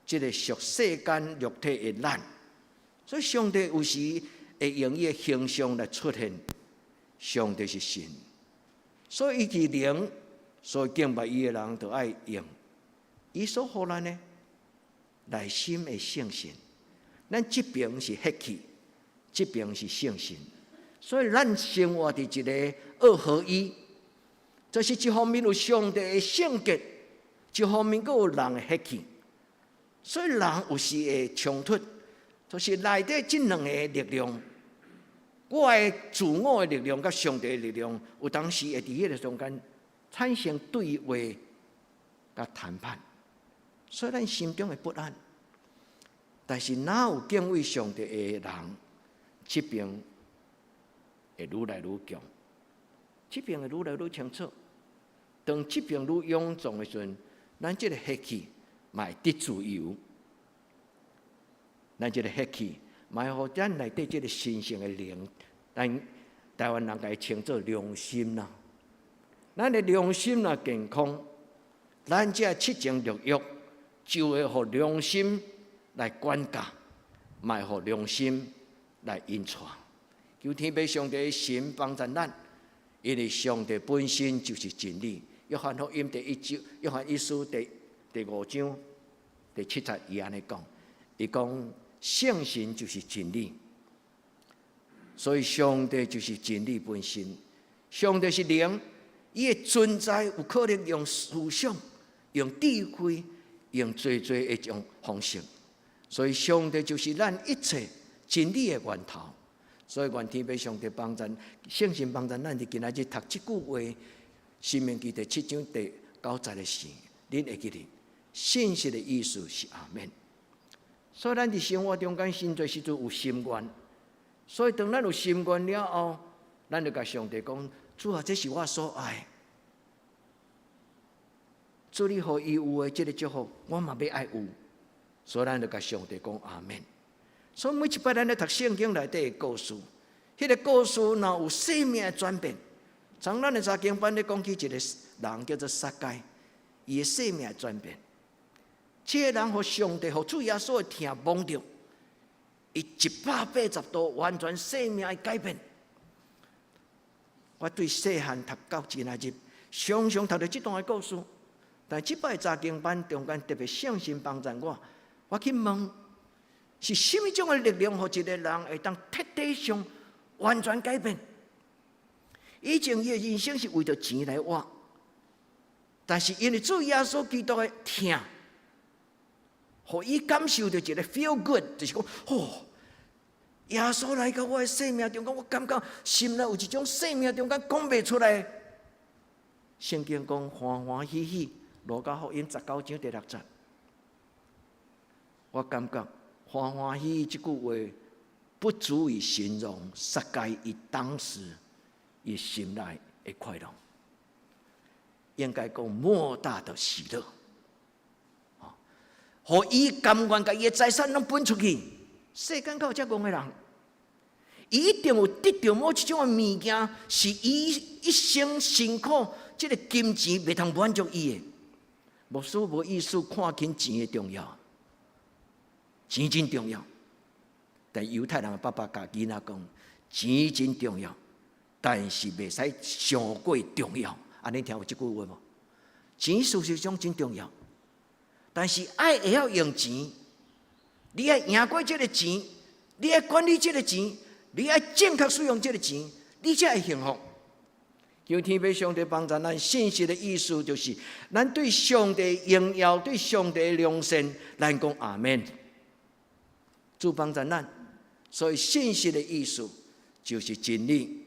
這個屬世間肉體的咱，所以上帝有時會用伊的形象來出現。上帝是神，所以伊是靈，所以敬拜伊的人就愛用伊所予咱的內心的聖神。咱這邊是血氣，這邊是聖神，所以咱生活佇一個二合一，就是一方面有上帝的聖潔，一方面閣有人的血氣，所以人有時會衝突，就是內底這兩個力量，我的自我的力量佮上帝的力量，有當時會佇彼个中間產生對話佮談判，所以咱心中會不安。但是，若有敬畏上帝的人，這邊會愈來愈強，這邊會愈來愈清楚。當這邊愈勇壯的時陣，咱這個血氣嘛會得自由。咱這個血氣嘛會予咱內底這個神聖的靈，咱台灣人共伊稱做良心啦。咱的良心若健康，咱這七情六欲就會予良心來管教，嘛會予良心來引帶。求天父上帝的神幫助咱，因為上帝本身就是真理。約翰福音第一章，約翰一書第五章第七節，伊按呢講，伊講聖神就是真理，所以上帝就是真理本身。上帝是靈，伊的存在有可能用思想、用智慧、用濟濟的種方式。所以，上帝就是咱一切真理的源頭。所以願天父上帝幫贊，聖神幫贊咱佇今仔日讀這句話，申命記第七章第九節的時，恁會記得信實的意思是阿門。所以咱佇生活中間，真濟時陣有心願，所以當咱有心願了後，咱就共上帝講：主啊，這是我所愛。主你予伊有的這个祝福，我嘛欲愛有。所以咱就共上帝講阿門。所以每一擺咱咧讀聖經內底的故事，彼個故事若有生命的轉變，從咱的查經班咧講起一個人叫做撒該，伊的生命轉變。這個人予上帝、予主耶穌的疼摸著，伊180度完全生命的改變。我對細漢讀到今仔日，常常讀著這段的故事，但這擺查經班中間特別聖神幫助我，我去問是啥物種的力量，予一個人會當徹底上完全改變？以前伊的人生是為著錢來活，但是因為主耶穌基督的疼，予伊感受著一個 feel good，就是講，哦，耶穌來到我的生命中間，我感覺心內有一種生命中間講袂出來。聖經講歡歡喜喜，路加福音十九章第六節，我感覺歡歡喜喜這句話不足以形容撒該伊當時伊心內的快樂，應該講莫大的喜樂。予伊甘願共伊的財產攏分出去，世間敢有遮戇的人？伊一定有得著某一種的物件，是伊一生辛苦，這个金錢袂通滿足伊的。牧師無意思看輕錢的重要，錢真重要。但猶太人的爸爸共囡仔講，錢真重要，但是袂使傷過重要。按呢聽有這句話無？錢事實上真重要。但是愛會曉用錢，你愛贏過這个錢，你愛管理這个錢，你愛正確使用這个錢，你才會幸福。求天父上帝幫助咱，信實的意思就是，咱對上帝榮耀、對上帝良善，咱講阿門。主幫助咱，所以信實的意思就是真理，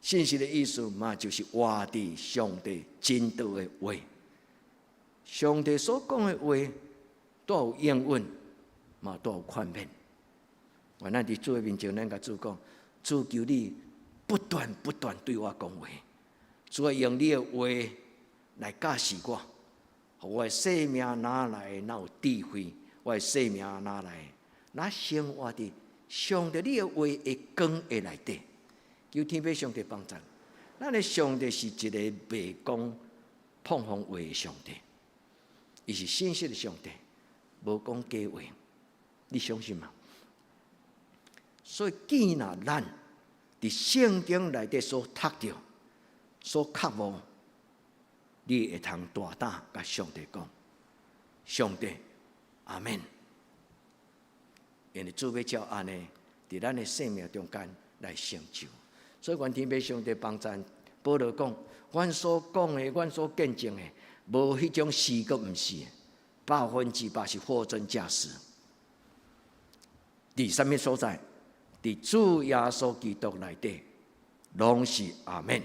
信實的意思嘛，就是活佇上帝真道的話。上帝所講的話，都有應允，嘛都有寬免。願咱佇主的面前，咱共主講：主求你不斷不斷對我講話，主愛用你的話來教示我，予我的生命若來若有智慧，我的生命若來若生活佇上帝你的話的光的內底。求天父上帝幫助。咱的上帝是一個袂講膨風話的上帝，伊是信實的上帝，無講假話，你相信嗎？所以，既若咱佇聖經內底所讀著、所渴慕，你會通大膽共上帝講：上帝，阿門。因為主欲照按呢，佇咱的生命中間來成就。所以，願天父上帝幫贊保羅講：阮所講的，阮所見證的，無彼種是閣毋是，100%是貨真價實。佇啥物所在？佇主耶穌基督內底，攏是阿門。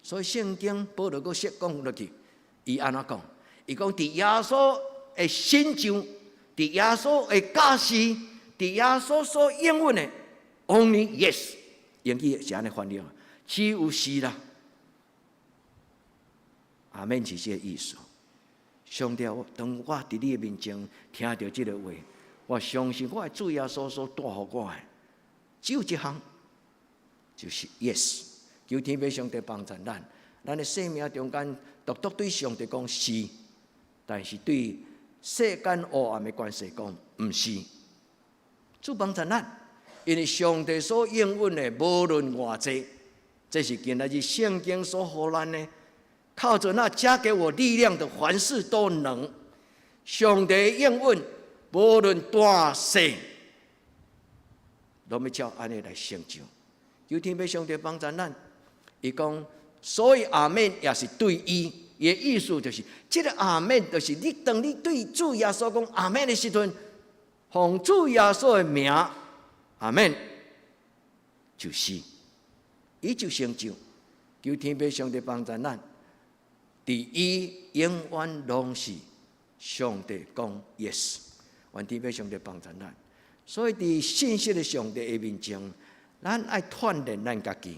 所以聖經保羅閣說講落去，伊按怎講？伊講佇耶穌的成就，佇耶穌的教示，佇耶穌所應允的，Only yes，英語是按呢翻譯，只有是啦。阿門是這个意思。上帝，當我佇你的面前聽著這个話，我相信我的主耶穌所帶予我的，只有一項，就是 yes。求天父上帝幫助咱，咱的生命中間，獨獨對上帝講是，但是對世間黑暗的權勢講毋是。主幫助咱，因為上帝所應允的，無論偌濟，這是今仔日聖經所予咱的。靠著那加給我力量的，凡事都能。上帝應允，無論大細，攏欲照按呢來成就。求天父上帝幫助咱。伊講，所以阿門也是對伊，伊的意思就是，這个阿門就是你當你對主耶穌講阿門的時陣，奉主耶穌的名，阿門。就是，伊就成就。求天父上帝幫助咱，佇伊永遠攏是上帝講 yes，願天父上帝幫助咱。所以佇信實的上帝的面前，咱愛鍛鍊咱家己，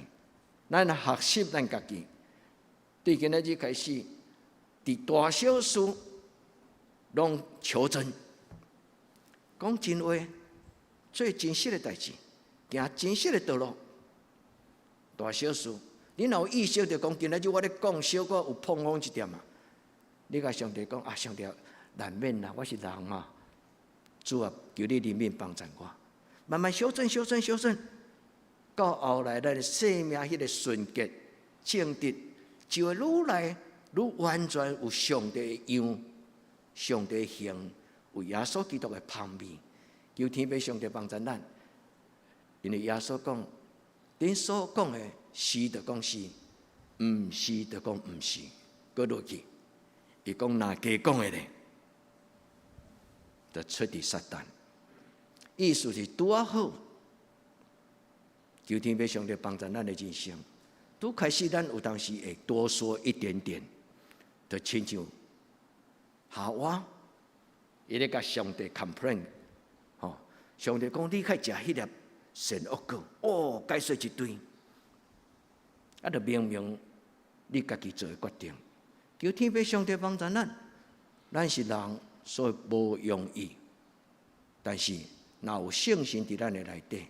咱學習咱家己。對今仔日開始，佇大小事攏求真，講真話，做真實的代誌，行真實的道路。大小事，你若有意識著講，今仔日我咧講小可有膨風一點啊！你共上帝講啊，上帝難免啦，我是人嘛，主啊，求你憐憫幫助我，慢慢修正、修正、修正，到後來咱的生命彼個純潔正直，就會愈來愈完全有上帝的樣、上帝的形，有耶穌基督的芳味。求天父上帝幫助咱，因為耶穌講，恁所講的是就講是，毋是就講毋是，閣落去，伊講若加講的咧，就出佇撒旦。意思是拄仔好，求天父上帝幫助咱的人生。拄開始咱有當時會多說一點點，就親像夏娃，伊咧共上帝 complain，吼，上帝講你較食彼粒善惡果，哦，解說一堆，啊，就明明你家己做的決定。求天父上帝幫助咱，咱是人，所以無容易。但是若有聖神佇咱的內底，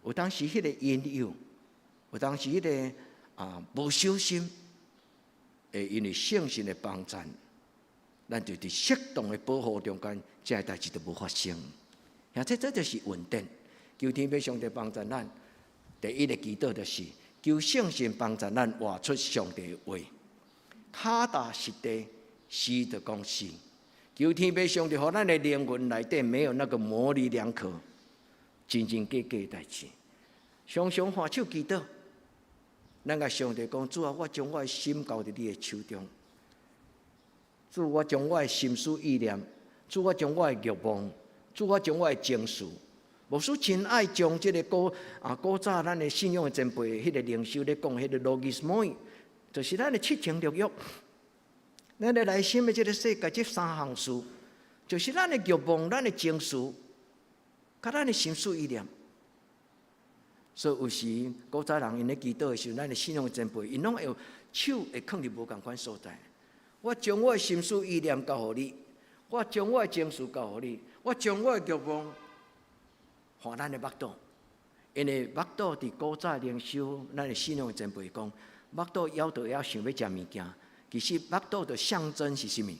有當時彼個引誘，有當時彼個啊無小心，會因為聖神的幫助，咱就佇適當的保護中間，這个代誌就無發生。而且這就是穩定。求天父上帝幫助咱。第一个祈禱就是求聖神幫助咱活出上帝的話，跤踏實地，是就講是。求天父上帝，予咱的靈魂內底沒有那個模稜兩可、真真假假的代誌。常常按手祈禱，咱共上帝講：主啊，我將我的心交佇你的手中。主，我將我的心思意念，主，我將我的慾望，主，我將我的情緒。牧師真愛將這个古早咱的信仰的前輩，彼个靈修咧講，彼个 λογισμοί，就是咱的七情六欲。咱的內心的這个世界，這三項事，就是咱的慾望、咱的情緒，佮咱的心思意念。所以有時古早人𪜶咧祈禱的時陣，咱的信仰的前輩，𪜶攏會有手會囥佇無仝款所在。我將我的心思意念交予你，我將我的情緒交予你，我將我的慾望予咱的腹肚，因為腹肚佇古早靈修，咱的信仰的前輩講，腹肚枵著枵想欲食物件，其實腹肚就象徵是啥物？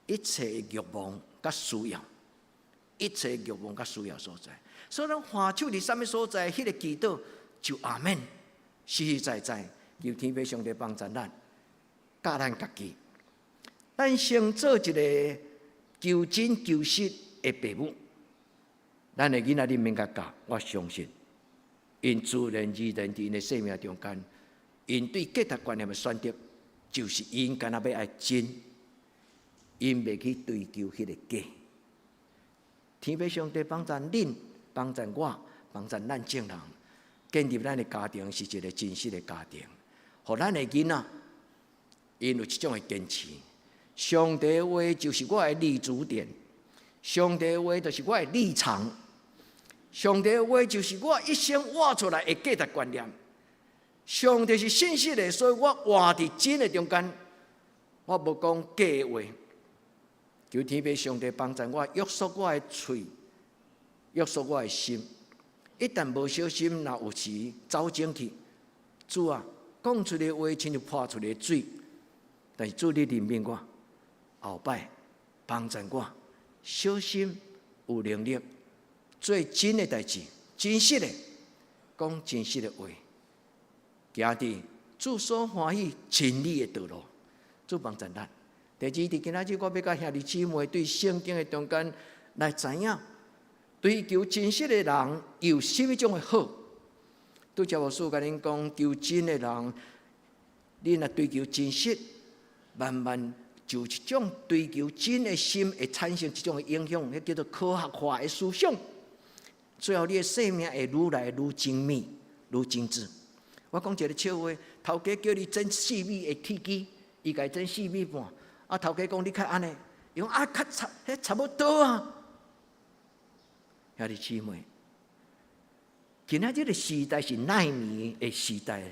一切的慾望佮需要，一切慾望佮需要所在。所以咱按手佇啥物所在，彼个祈禱就阿們，實實在在，求天父上帝幫助咱，教咱家己，咱先做一个求真求實的父母。咱的囡仔恁免共教，我相信，𪜶自然而然佇𪜶的生命中間，𪜶對價值觀念的選擇，就是𪜶敢若欲愛真，𪜶袂去追求彼个假。天父上帝幫助恁，幫助我，幫助咱眾人，建立咱的家庭是一个真實的家庭，予咱的囡仔，𪜶有這種的堅持。上帝的話就是我的立足點，上帝的話就是我的立場，上帝的話就是我一生活出來的價值觀念。上帝是信實的，所以我活佇真的中間，我無講假話。求天父上帝幫助我約束我的喙，約束我的心。一旦無小心，若有時走精去，主啊，講出的話親像潑出的水，但是主你憐憫我，後擺幫助我，小心有能力做真的代誌，真實的講真實的話，行佇主所歡喜真理的道路，主幫助咱。第二，佇今仔日我欲佮兄弟姊妹對聖經的中間來知影，追求真實的人有啥物種的好。拄才牧師共恁講，求真的人，你若追求真實，慢慢就一種追求真的心會產生一種的影響，彼叫做科學化的思想。最後你的生命會愈來愈精密、愈精緻。我講一个笑話，頭家叫你剪4米的鐵枝，伊共剪4米半。啊，頭家講你較按呢，伊講啊，較差，彼差不多啊。兄弟姊妹，今仔這个時代是奈米的時代，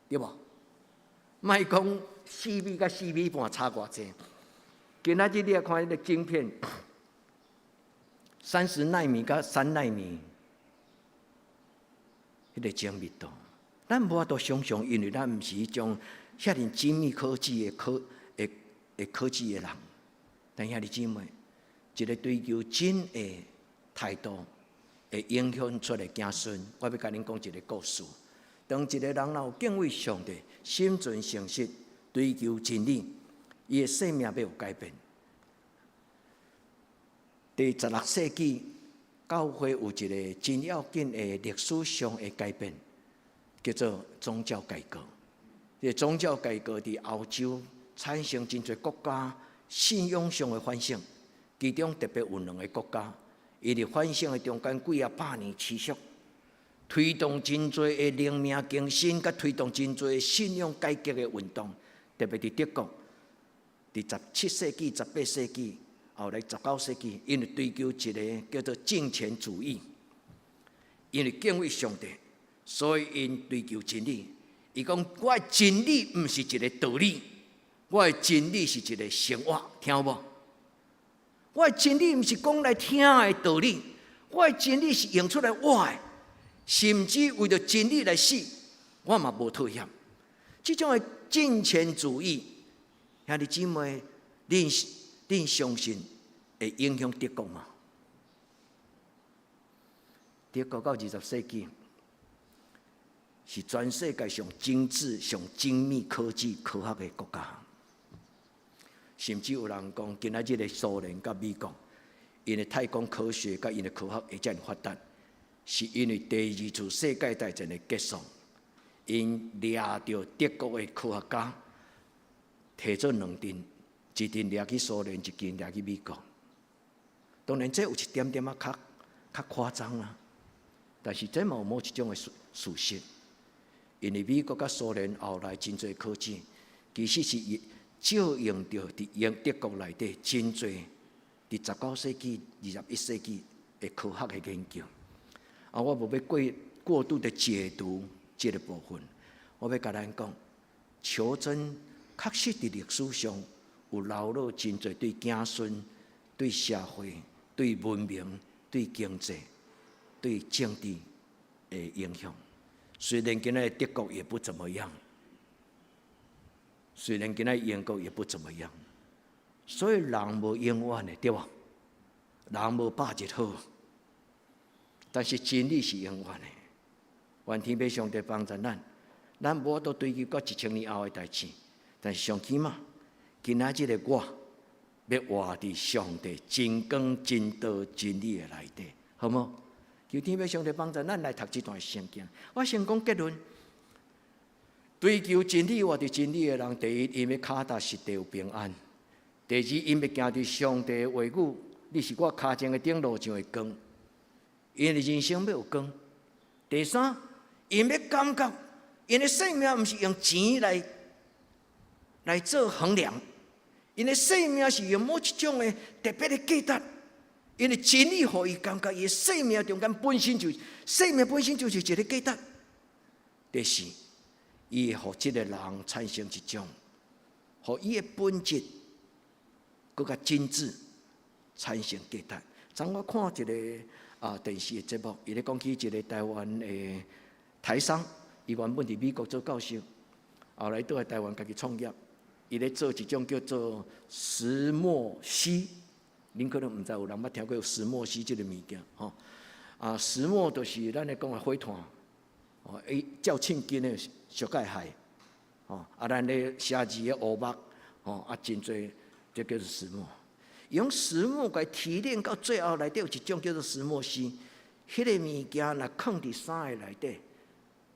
對無？莫講四米佮4米半差偌濟。今仔日你來看彼个晶片，30奈米佮3奈米，彼个精密度。咱無法度想象，因為咱毋是彼種遐爾精密科技的科技的人。但兄弟姊妹，一个追求真的態度，會影響出的子孫。我欲共恁講一个故事。當一个人若有敬畏上帝，心存誠實，追求真理，伊的生命欲有改變。佇16世紀，教會有一个真要緊的歷史上的改變，叫做宗教改革。這个宗教改革佇歐洲產生真濟國家信仰上的反省，其中特別有兩个國家，伊佇反省的中間幾仔百年持續，推動真濟的靈命更新，佮推動真濟信仰改革的運動。特別佇德國，佇17世紀、18世紀，後來19世紀，𪜶追求一个叫做敬虔主義，因為敬畏上帝，所以𪜶追求真理。伊講我的真理毋是一个道理，我的真理是一个生活，聽有無？我的真理毋是講來聽的道理，我的真理是用出來活的，甚至為著真理來死，我嘛無妥協。這種的敬虔主義，兄弟姊妹，恁相信會影響德國嗎？德國到20世紀是全世界上精緻、上精密科技科學的國家，甚至有人講，今仔日的蘇聯佮美國，𪜶的太空科學佮𪜶的科學會遮爾發達，是因為第二次世界大戰的結束，𪜶掠著德國的科學家，提做兩陣，一陣掠去蘇聯，一陣掠去美國。當然，這有一點點仔較較誇張啦，但是這嘛有某一種的事實。因為美國佮蘇聯後來真濟科技，其實是借用著佇英德國內底真濟佇19世紀、21世紀的科學的研究。啊，我無欲過度的解讀這个部分，我欲共咱講，求真確實佇歷史上有留落真濟對子孫、對社會、對文明、對經濟、對政治的影響。雖然今仔德國也不怎麼樣，雖然今仔英國也不怎麼樣，所以人無永遠的，對無？人無百日好，但是真理是永遠的。願天父上帝幫助咱，咱無法度追求到1000年後的代誌，但是上起碼今仔日的我，欲活佇上帝真光、真道、真理的內底，好無？求天父上帝幫助咱來讀這段聖經。我先講結論：追求真理、活佇真理的人，第一，𪜶的跤踏實地有平安；第二，𪜶欲行佇上帝的話語，你是我跤前的燈，路上的光。𪜶的人生欲有光。第三，𪜶欲感覺，𪜶的生命毋是用錢來做衡量，𪜶的生命是用某一種的特別的價值。因為真理予伊感覺，伊的生命中間本身就生命本身就是一个價值。第四，伊會予這个人產生一種，予伊的本質閣較精緻產生價值。昨我看一个電視的節目，伊咧講起一个台灣的台商，伊原本佇美國做教授，後來倒來台灣家己創業，伊咧做一種叫做石墨烯。恁可能毋知有人捌聽過石墨烯這个物件吼。啊，石墨就是咱咧講的火炭，哦，伊照凊筋的小蓋害，吼，啊，咱咧寫字的烏木，吼，啊，真濟，這叫做石墨。用石墨共提煉到最後內底有一種叫做石墨烯，彼个物件若囥佇衫的內底，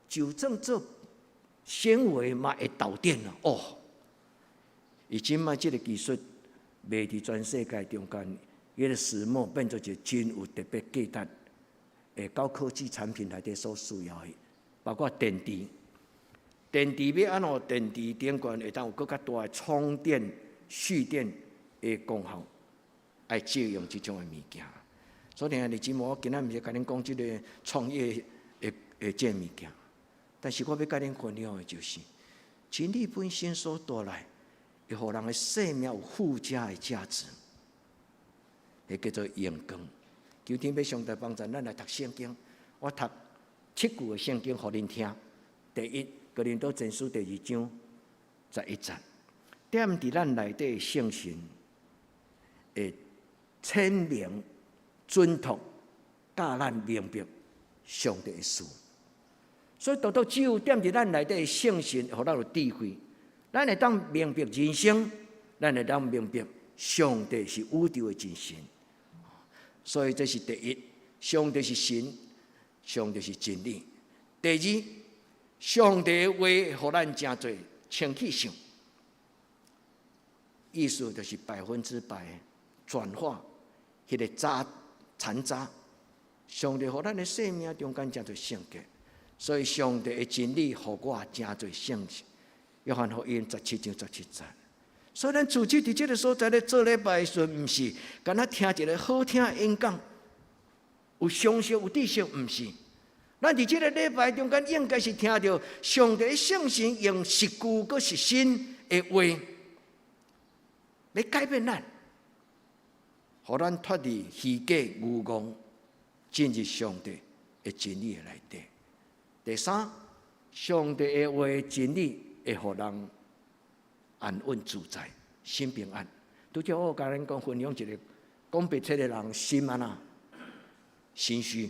就算做纖維嘛會導電咯。哦，伊這擺這个技術賣佇全世界中間，彼个石墨變做一個真有特別價值的的高科技產品內底所需要的，包括電池。電池欲按怎電池頂懸會當有閣較大的充電、蓄電的功效，愛借用這種的物件。所以兄弟姊妹，我今仔毋是共恁講這個創業的這個物件，但是我欲共恁分享的就是，真理本身所帶來，會予人的生命有附加的價值，彼叫做榮光。求天父上帝幫助咱來讀聖經，我讀七句的聖經予恁聽。第一，哥林多前書第二章十一節，踮佇咱內底聖神會顯明準確教咱明白上帝的事。所以，獨獨只有踮佇咱內底聖神，予咱有智慧，咱會當明白人生，咱會當明白上帝是宇宙的真神。所以這是第一，上帝是神，上帝是真理。第二，上帝的話予咱成做清氣想，意思就是100%轉化彼個渣殘渣。上帝予咱的生命中間成做聖潔，所以上帝的真理予我成做聖潔。約翰福音17章17節。所以咱自己佇這个所在咧做禮拜的時陣，毋是干焦聽一个好聽的演講，有常識有知識，毋是。咱佇這个禮拜中間，應該是聽著上帝聖神用實句閣實身的話，來改變咱，予咱脫離虛假虛妄，進入上帝的真理的內底。第三，上帝的話真理會予人安穩自在，心平安。拄才我共恁講分享一个講白冊的人心按怎？心虛。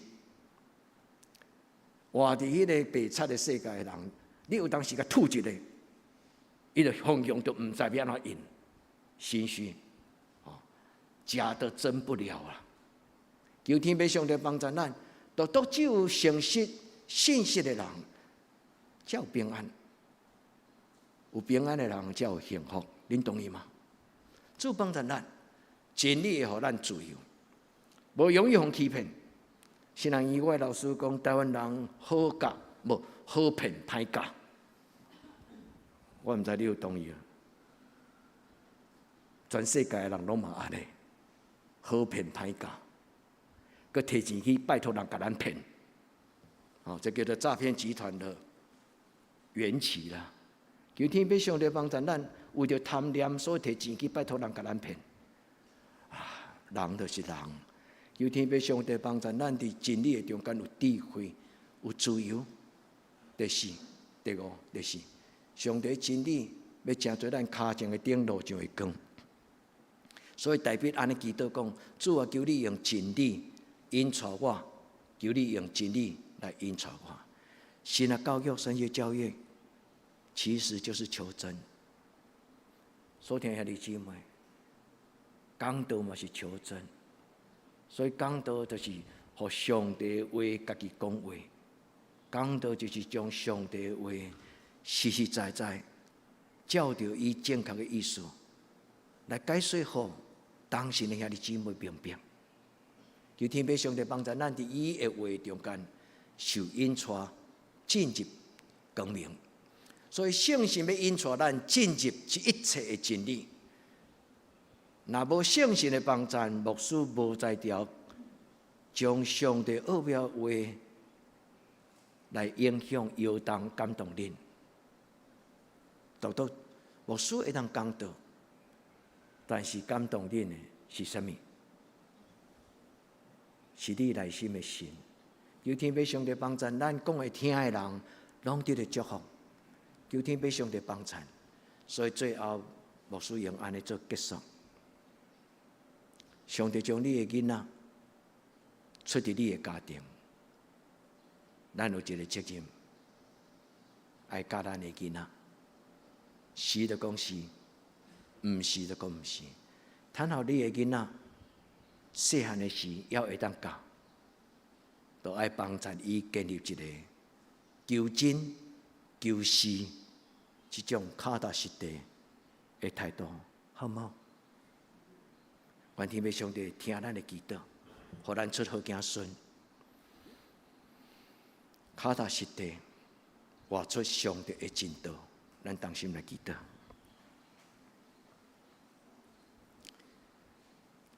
活佇彼个白賊的世界的人，你有當時共吐一个，伊就方向就毋知欲按怎用，心虛，哦，假的真不了啊！求天父上帝幫助咱，獨獨只有誠實、信實的人，才有平安。有平安的人才有幸福，恁同意嗎？主幫助咱，真理會予咱自由，無容易予欺騙。新人以外老師講，台灣人好教，無好騙歹教。我毋知你有同意啊？全世界的人攏嘛按呢，好騙歹教，閣提錢去拜託人共咱騙，哦，這叫做詐騙集團的緣起啦。求天父上帝幫助咱，為著貪念，所以提錢去拜託人共咱騙。啊，人就是人。求天父上帝幫助咱，佇真理的中間有智慧、有自由。第四、第五、第四，上帝真理欲成做咱跤前的燈，路上的光。所以大衛按呢祈禱講：主啊，求你用真理引導我，求你用真理來引導我。神學教育、神學教育，其實就是求真。所聽兄弟姊妹，講道嘛是求真，所以講道就是予上帝話家己講話，講道就是將上帝話實實在在照著伊正確的意思來解說，予當時的兄弟姊妹明白。求天父上帝幫助咱佇伊的話中間受引帶進入光明。所以聖神欲引帶咱進入這一切的真理。若無聖神的幫助，牧師無才調將上帝奧妙話來影響、搖動、感動恁。獨獨牧師會當講道，但是感動恁的是啥物？是你內心的神。求天父上帝幫助咱講會聽的人，攏得著祝福。求天父上帝幫助，所以最後牧師用按呢做結束。上帝將你的囡仔出佇你的家庭，咱有一个責任，愛教咱的囡仔，是就講是，毋是就講毋是。趁予你的囡仔細漢的時，猶會當教，都愛幫助伊建立一個求真、求是這種腳踏實地的態度，好無？願天父上帝聽咱的祈禱，予咱出好子孫。跤踏實地活出上帝的真道。咱同心來祈禱。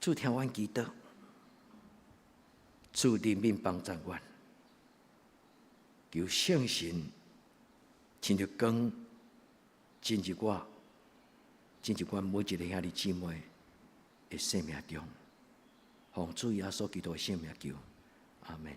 主聽阮祈禱，主憐憫幫助阮，求聖神親像光進入我，進入阮每一个兄弟姊妹的生命中，奉主耶穌基督的聖名求，阿們。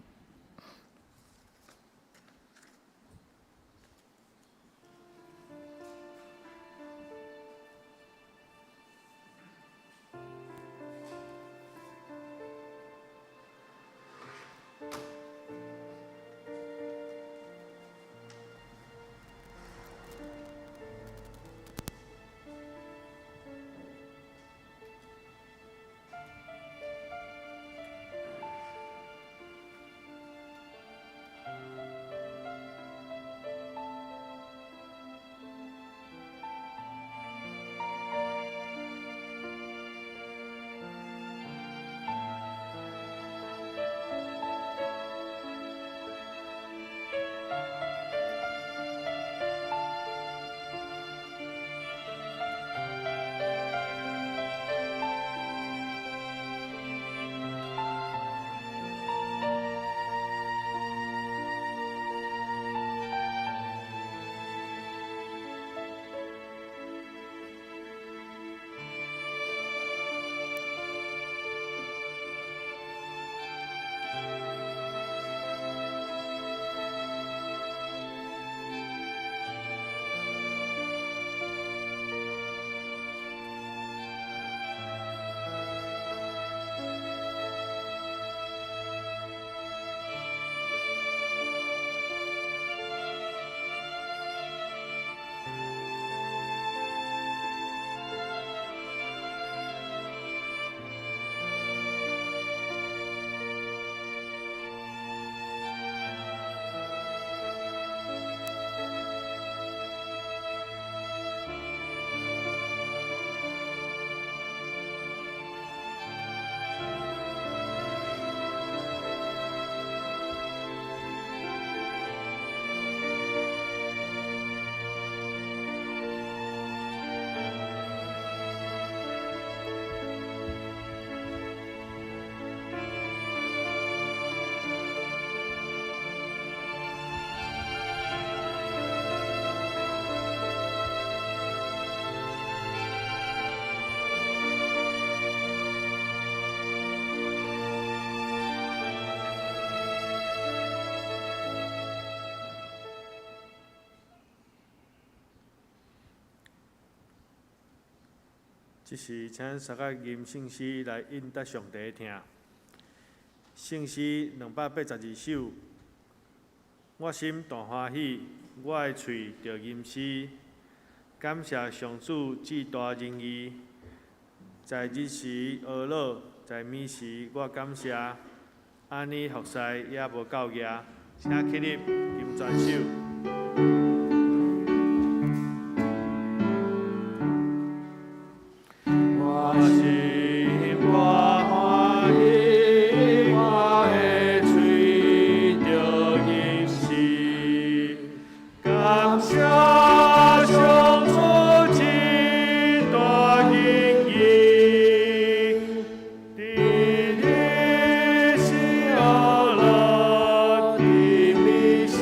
這時，請三個吟聖詩來應答上帝的疼。聖詩282首，我心大歡喜，我的喙著吟詩，感謝上主至大仁義。在日時懊惱，在暝時我感謝，按呢服侍也無夠額，請起立，吟全首。我心大歡喜，我的喙著吟詩，感謝上主至大仁義，佇日時懊惱，佇暝時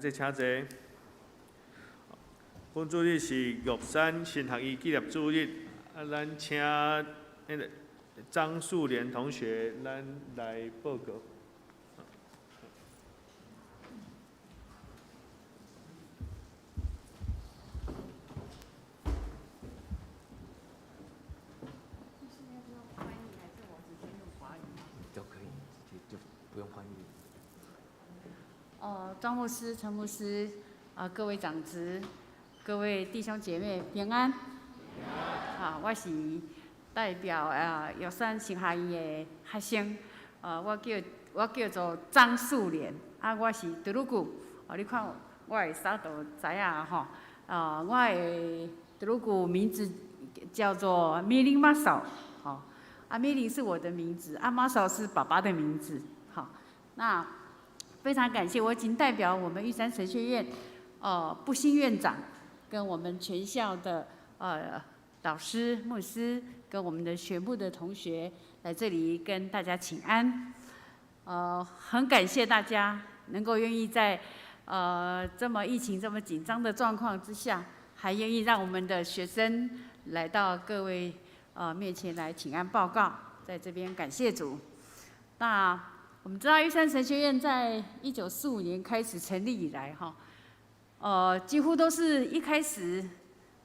这请坐。本主日是玉山神学院纪念主日，啊，咱请彼个张素莲同学，咱来报告。都可以，就不用翻译。哦，庄牧师、陈牧师，啊，各位长执，各位弟兄姐妹平安。好，我是代表啊玉山神学院的学生，我叫做张素莲，啊，我是德鲁古，哦，你看我的衫都知影吼，啊，我的德鲁古名字叫做米林马嫂，吼，啊，米林是我的名字，啊，马嫂是爸爸的名字，好，那非常感谢，我已经代表我们玉山神学院，布新院长，跟我们全校的老师、牧师，跟我们的学部的同学来这里跟大家请安。很感谢大家能够愿意在这么疫情这么紧张的状况之下，还愿意让我们的学生来到各位面前来请安报告，在这边感谢主。那我们知道玉山神学院在1945年开始成立以来，哈，几乎都是一开始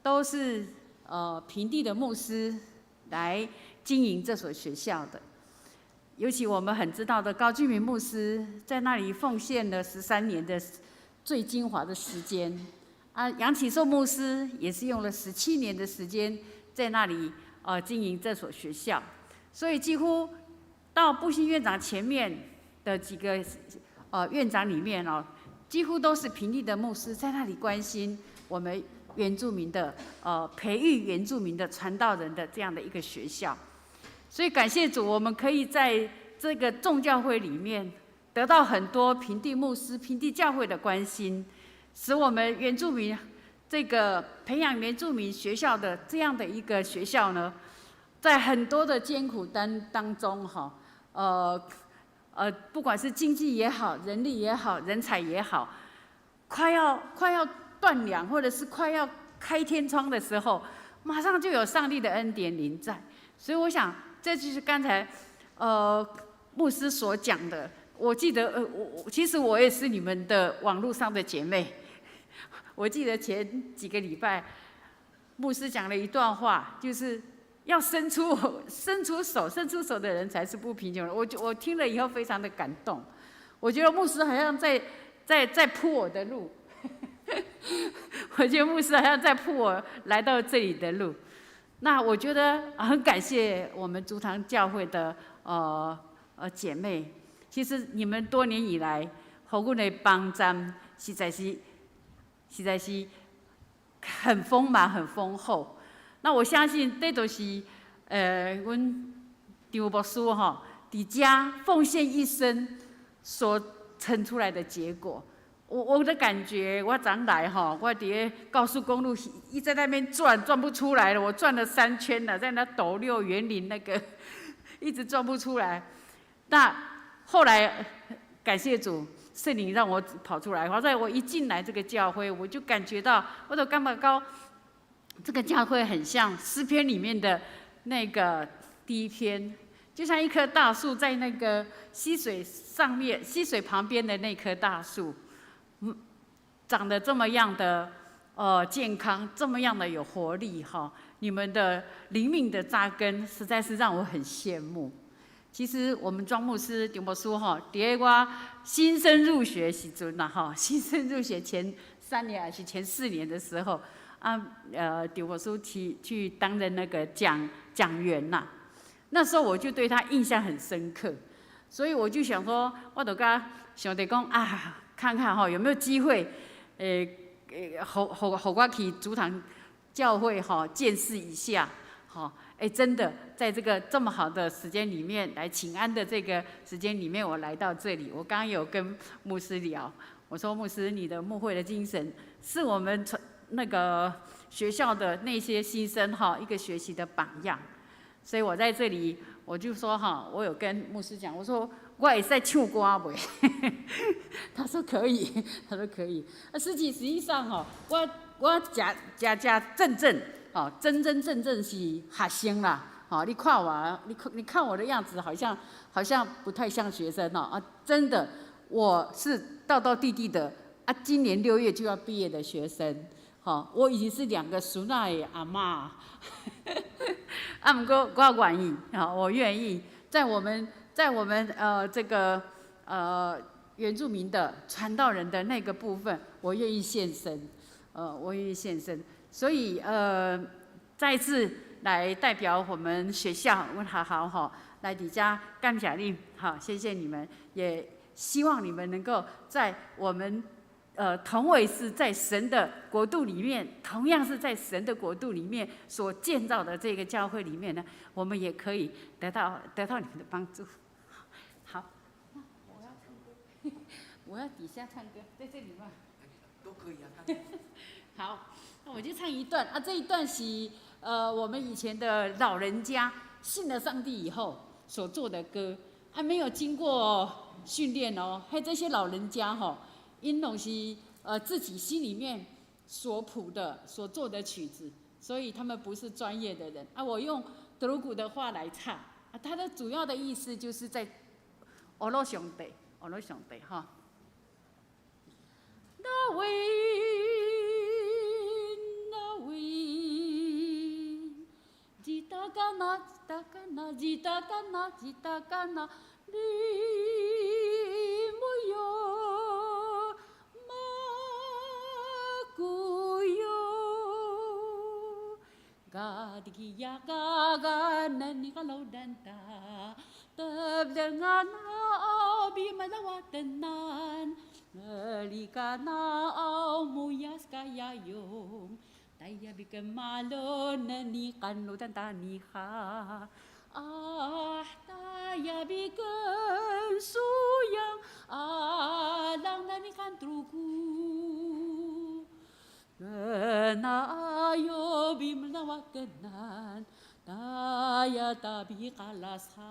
都是平地的牧师来经营这所学校的。尤其我们很知道的高俊明牧师在那里奉献了13年的最精华的时间，啊，杨启寿牧师也是用了17年的时间在那里经营这所学校，所以几乎到布新院长前面的几个院长里面哦，几乎都是平地的牧师在那里关心我们原住民的培育原住民的传道人的这样的一个学校。所以感谢主，我们可以在这个众教会里面得到很多平地牧师、平地教会的关心，使我们原住民这个培养原住民学校的这样的一个学校呢，在很多的艰苦当中哈，不管是经济也好，人力也好，人才也好，快要断粮或者是快要开天窗的时候，马上就有上帝的恩典临在。所以我想，这就是刚才牧师所讲的。我记得，我其实我也是你们的网络上的姐妹。我记得前几个礼拜，牧师讲了一段话，就是要伸出手，伸出手的人才是不贫穷的。我听了以后非常的感动。我觉得牧师好像在铺我的路，我觉得牧师好像在铺我来到这里的路。那我觉得很感谢我们竹堂教会的姐妹，其实你们多年以来，予阮的帮助实在是很丰满、很丰厚。那我相信这都是阮张牧师吼，伫遮奉献一生所成出来的结果。我的感觉，我昨来吼，我伫咧高速公路一直在那边转，转不出来了。我转了3圈了，在那斗六员林那个，一直转不出来。那后来感谢主，圣灵让我跑出来。好在我一进来这个教会，我就感觉到，我都感觉到这个教会很像诗篇里面的那个第一篇，就像一棵大树在那个溪水上面，溪水旁边的那棵大树。长得这么样的健康，这么样的有活力哈！你们的灵命的扎根，实在是让我很羡慕。其实我们庄牧师、张牧师哈，伫我新生入学时阵啦哈，新生入学前3年还是前4年的时候啊，张牧师去担任那个讲员呐，那时候我就对他印象很深刻，所以我就想说，我就共上帝讲啊，看看哈有没有机会，予予我去竹堂教会哈见识一下，哈，哎，真的在这个这么好的时间里面来请安的这个时间里面，我来到这里，我刚刚有跟牧师聊，我说牧师，你的牧会的精神是我们从那个学校的那些新生哈一个学习的榜样，所以我在这里我就说哈，我有跟牧师讲，我说我會使唱歌袂？他說可以，他說可以。啊，實際上吼，我誠誠誠正正，哦，真真正正是學生啦。吼，你看我，你看我的樣子，好像不太像學生哦。啊，真的，我是道道地地的啊，今年6月就要畢業的學生。吼，我已經是兩個孫仔的阿嬤。啊，毋過我願意，吼，我願意在我們這個原住民的傳道人的那個部分，我願意獻身，我願意獻身。所以再次來代表我們學校，阮學校吼，來佇遮感謝恁，好，謝謝你們，也希望你們能夠在我們同為是在神的國度裡面，同樣是在神的國度裡面所建造的這個教會裡面呢，我們也可以得到你們的幫助。好，那我要唱歌，我要底下唱歌，在這裡嗎？都可以啊。好，那我就唱一段啊，這一段是我們以前的老人家信了上帝以後所做的歌，還沒有經過訓練哦，還這些老人家吼。𪜶攏是自己心裡面所譜的、所做的曲子，所以他們不是專業的人啊。我用德魯古的話來唱啊，它的主要的意思就是在阿羅上帝，阿羅上帝哈。那位那位，吉達嘎那吉達嘎那吉達嘎那吉達嘎那，你沒有。Ga ga ga nan ga lo dan ta tab nga na bi ma la wa tan nan li ka na mu ya ska ya yong tai ya bi ka ma lo na ni kan lo dan ta ni ha ah ta ya bi kan su yang ah lang na ni kan tru ku 那哟比姆那瓦格南，达呀达比卡拉萨，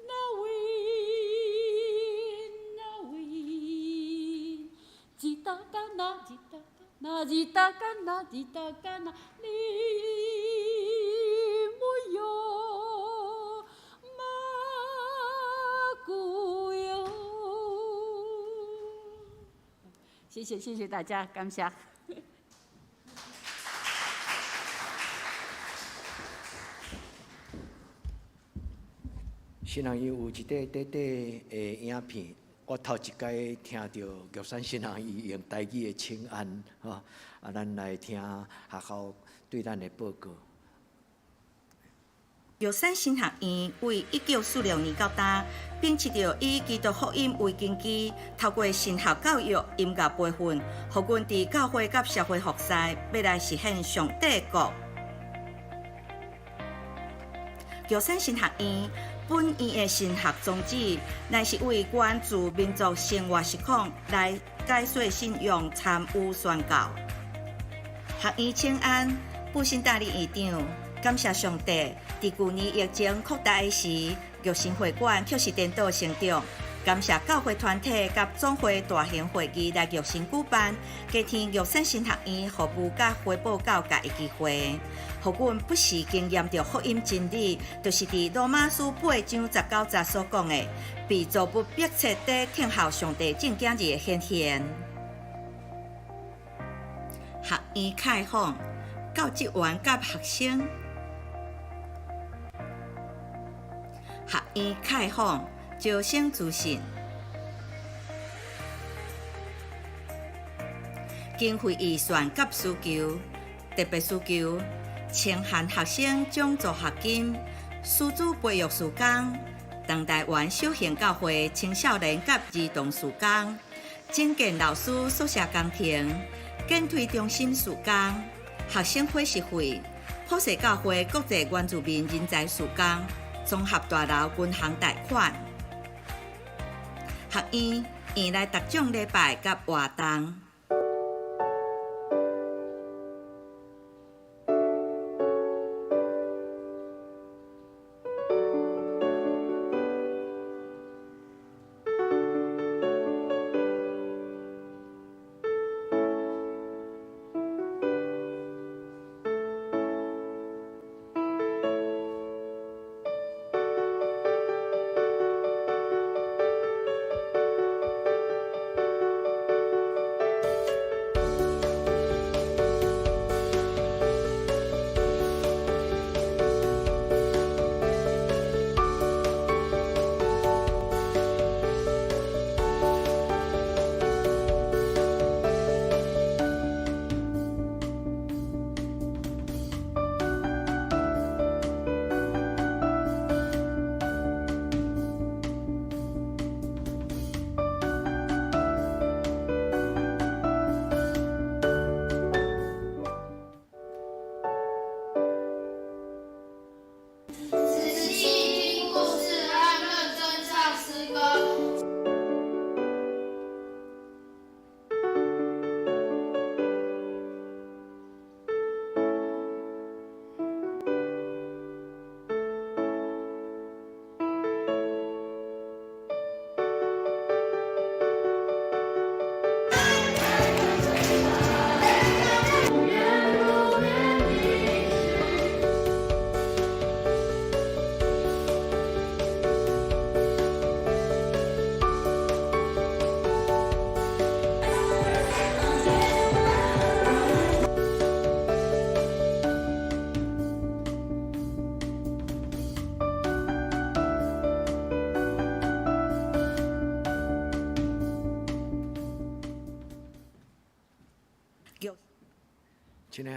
那维那维，吉达嘎那吉达嘎那吉達嘎那吉達嘎那，你木喲馬古喲。謝謝謝謝大家，感謝。神學院有一塊短短的影片，我頭一擺聽著玉山神學院用台語的請安，吼，啊，咱來聽學校對咱的報告。玉山神學院為1946年到今，秉持著以基督福音為根基，透過神學教育、音樂培訓，予阮佇教會佮社會服事，欲來實現上帝國。玉山神學院本院的神學宗旨，乃是為關注民族生活實況來解說信仰、參與宣教。學院請安，布新大利院長。感謝上帝，佇舊年疫情擴大的時，玉神會館卻是顛倒成長。感謝教會團體佮總會大型會議來玉神舉辦，加添玉山神學院服務佮回報教界的機會，予阮不時經驗著福音真理，就是佇羅馬書8章19節所講的，被造物迫切地等候上帝正囝兒的顯現。學院開放，教職員佮學生。學院開放招生資訊，經費預算佮需求，特別需求，清寒學生獎助學金、師資培育事工、東台灣小型教會青少年佮兒童事工、整建老師宿舍工程、建推中心事工、學生伙食費、普世教會國際原住民人才事工。綜合大樓銀行貸款，學院院內逐種禮拜佮活動。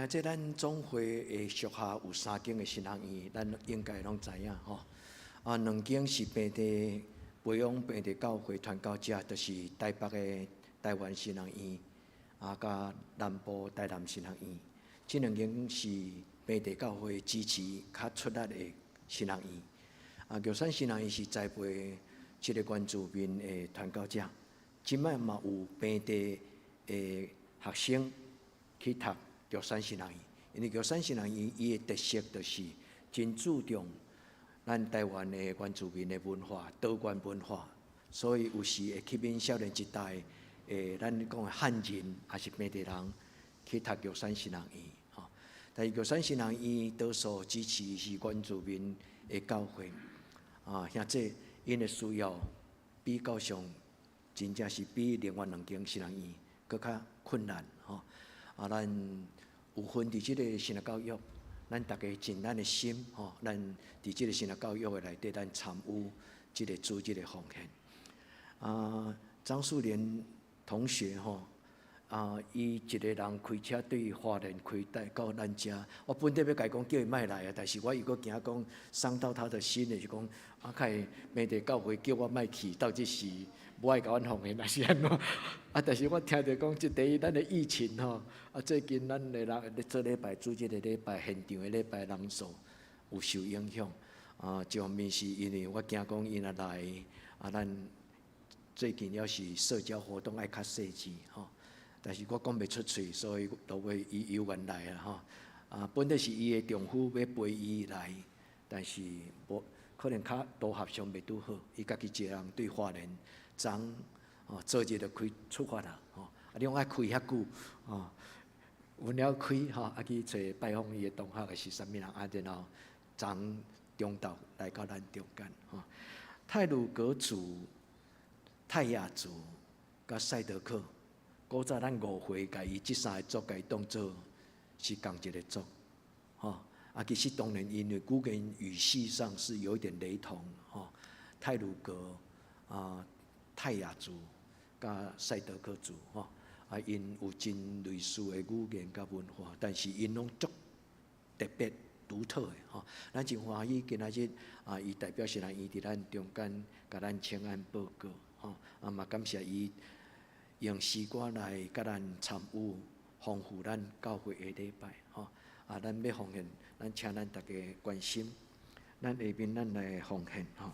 啊，這咱總會的屬下有三間的神學院，咱應該攏知影吼。啊，兩間是平地培養平地教會傳教者，就是台北的台灣神學院，啊，佮南部台南神學院。這兩間是平地教會支持較出力的神學院。啊，玉山神學院是栽培這个原住民的傳教者，這擺嘛有平地的學生去讀玉山神學院，因為玉山神學院伊的特色就是真注重咱台灣的原住民的文化、多元文化，所以有時會吸引少年一代的咱講的漢人，抑是平地人去讀玉山神學院。吼，但是玉山神學院多數支持是原住民的教會，啊，兄弟𪜶的需要比較上真正是比另外兩間神學院閣較困難吼。啊，咱有份佇這个神學教育，咱逐家盡咱的心吼，咱佇這个神學教育的內底，咱參與這个主日的奉獻。啊，張樹蓮同學吼，啊，伊一个人開車對花蓮開來到咱遮，我本底欲共伊講叫伊莫來啊，但是我又閣驚講傷到他的心，就是講啊，較會平地教會叫我莫去，到這時無愛共阮奉獻，抑是按怎？啊，但是我聽著講，這第一咱的疫情吼，啊，最近咱的人咧做禮拜、主日的禮拜、現場的禮拜人數有受影響。啊，一方面是因為我驚講𪜶若來，啊，咱最近猶是社交活動愛較細緻吼。但是我講袂出喙，所以落尾伊猶原來啊吼。啊，本來是伊的丈夫欲陪伊來，但是無可能較組合上袂拄好，伊家己一个人對花蓮昨哦，昨日就開出發啦吼。啊，你講愛開遐久吼，有了開吼，啊去揣拜訪伊的同學是啥物人啊？然後昨中晝來到咱中間吼。太魯閣族、泰雅族、佮賽德克，古早咱誤會共伊這三个族共伊當做是仝一个族，吼。啊，其實當然因為語言語系上是有一點雷同，吼。太魯閣啊、泰雅族佮賽德克族，吼，啊，𪜶有真類似的語言佮文化，但是𪜶攏足特別獨特的，吼。咱真歡喜今仔日啊，伊代表神學院佇咱中間共咱請安報告，吼。啊嘛感謝伊用詩歌來共咱參與豐富咱教會的禮拜，吼。啊，咱欲奉獻，咱請咱逐家關心，咱下面咱來奉獻，吼。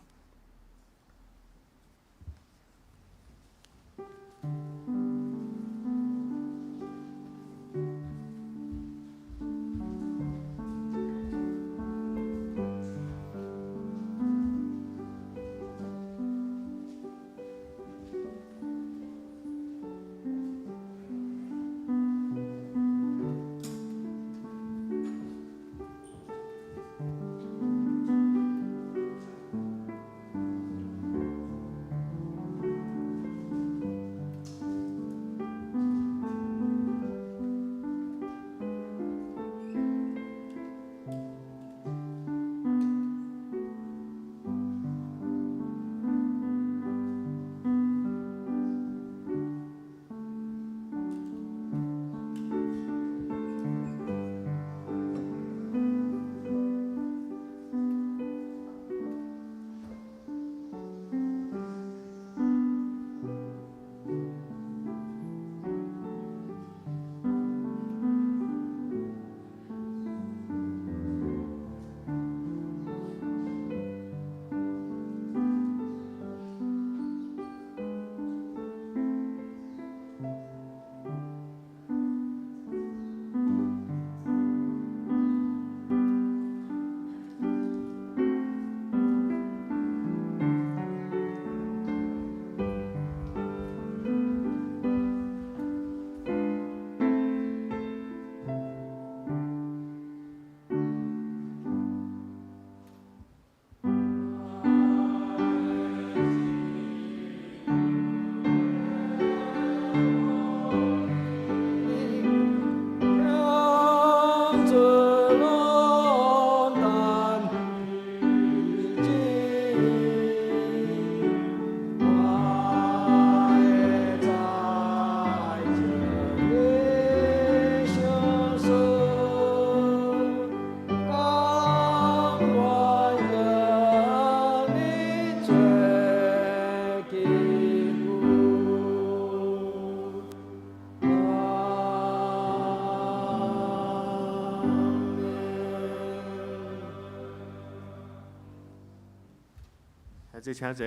兄弟請坐，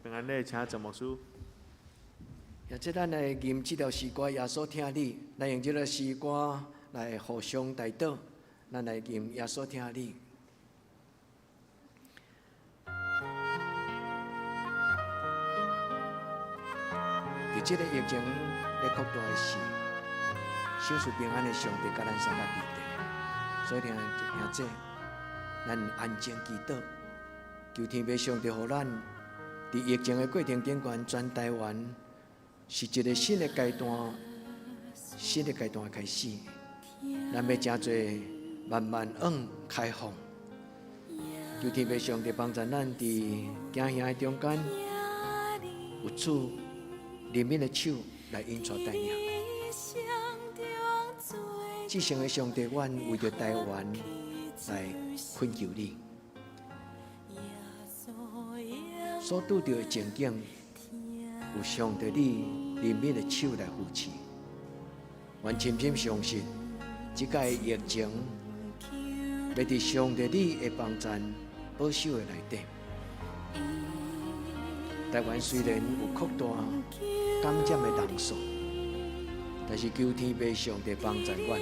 平安禮，請鄭牧師。也這咱來吟這條詩歌，耶穌疼你，來用這個詩歌來互相代禱，咱來吟耶穌疼你。佇這個疫情咧擴大的時，賞賜平安的上帝佮咱相佮佇咧，所以兄兄姊，咱安靜祈禱，求天父上帝予咱佇疫情的過程頂懸，全台灣是一個新的階段，新的階段的開始，咱欲誠濟慢慢往開放，求天父上帝幫助咱佇行行的中間，有主憐憫的手來引帶帶領。至聖的上帝，阮為著台灣來懇求你，所拄著的情景，有上帝你憐憫的手來扶持。阮深深相信，這擺疫情欲佇上帝你的幫助保守的內底。台灣雖然有擴大感染的人數，但是求天父上帝幫助阮，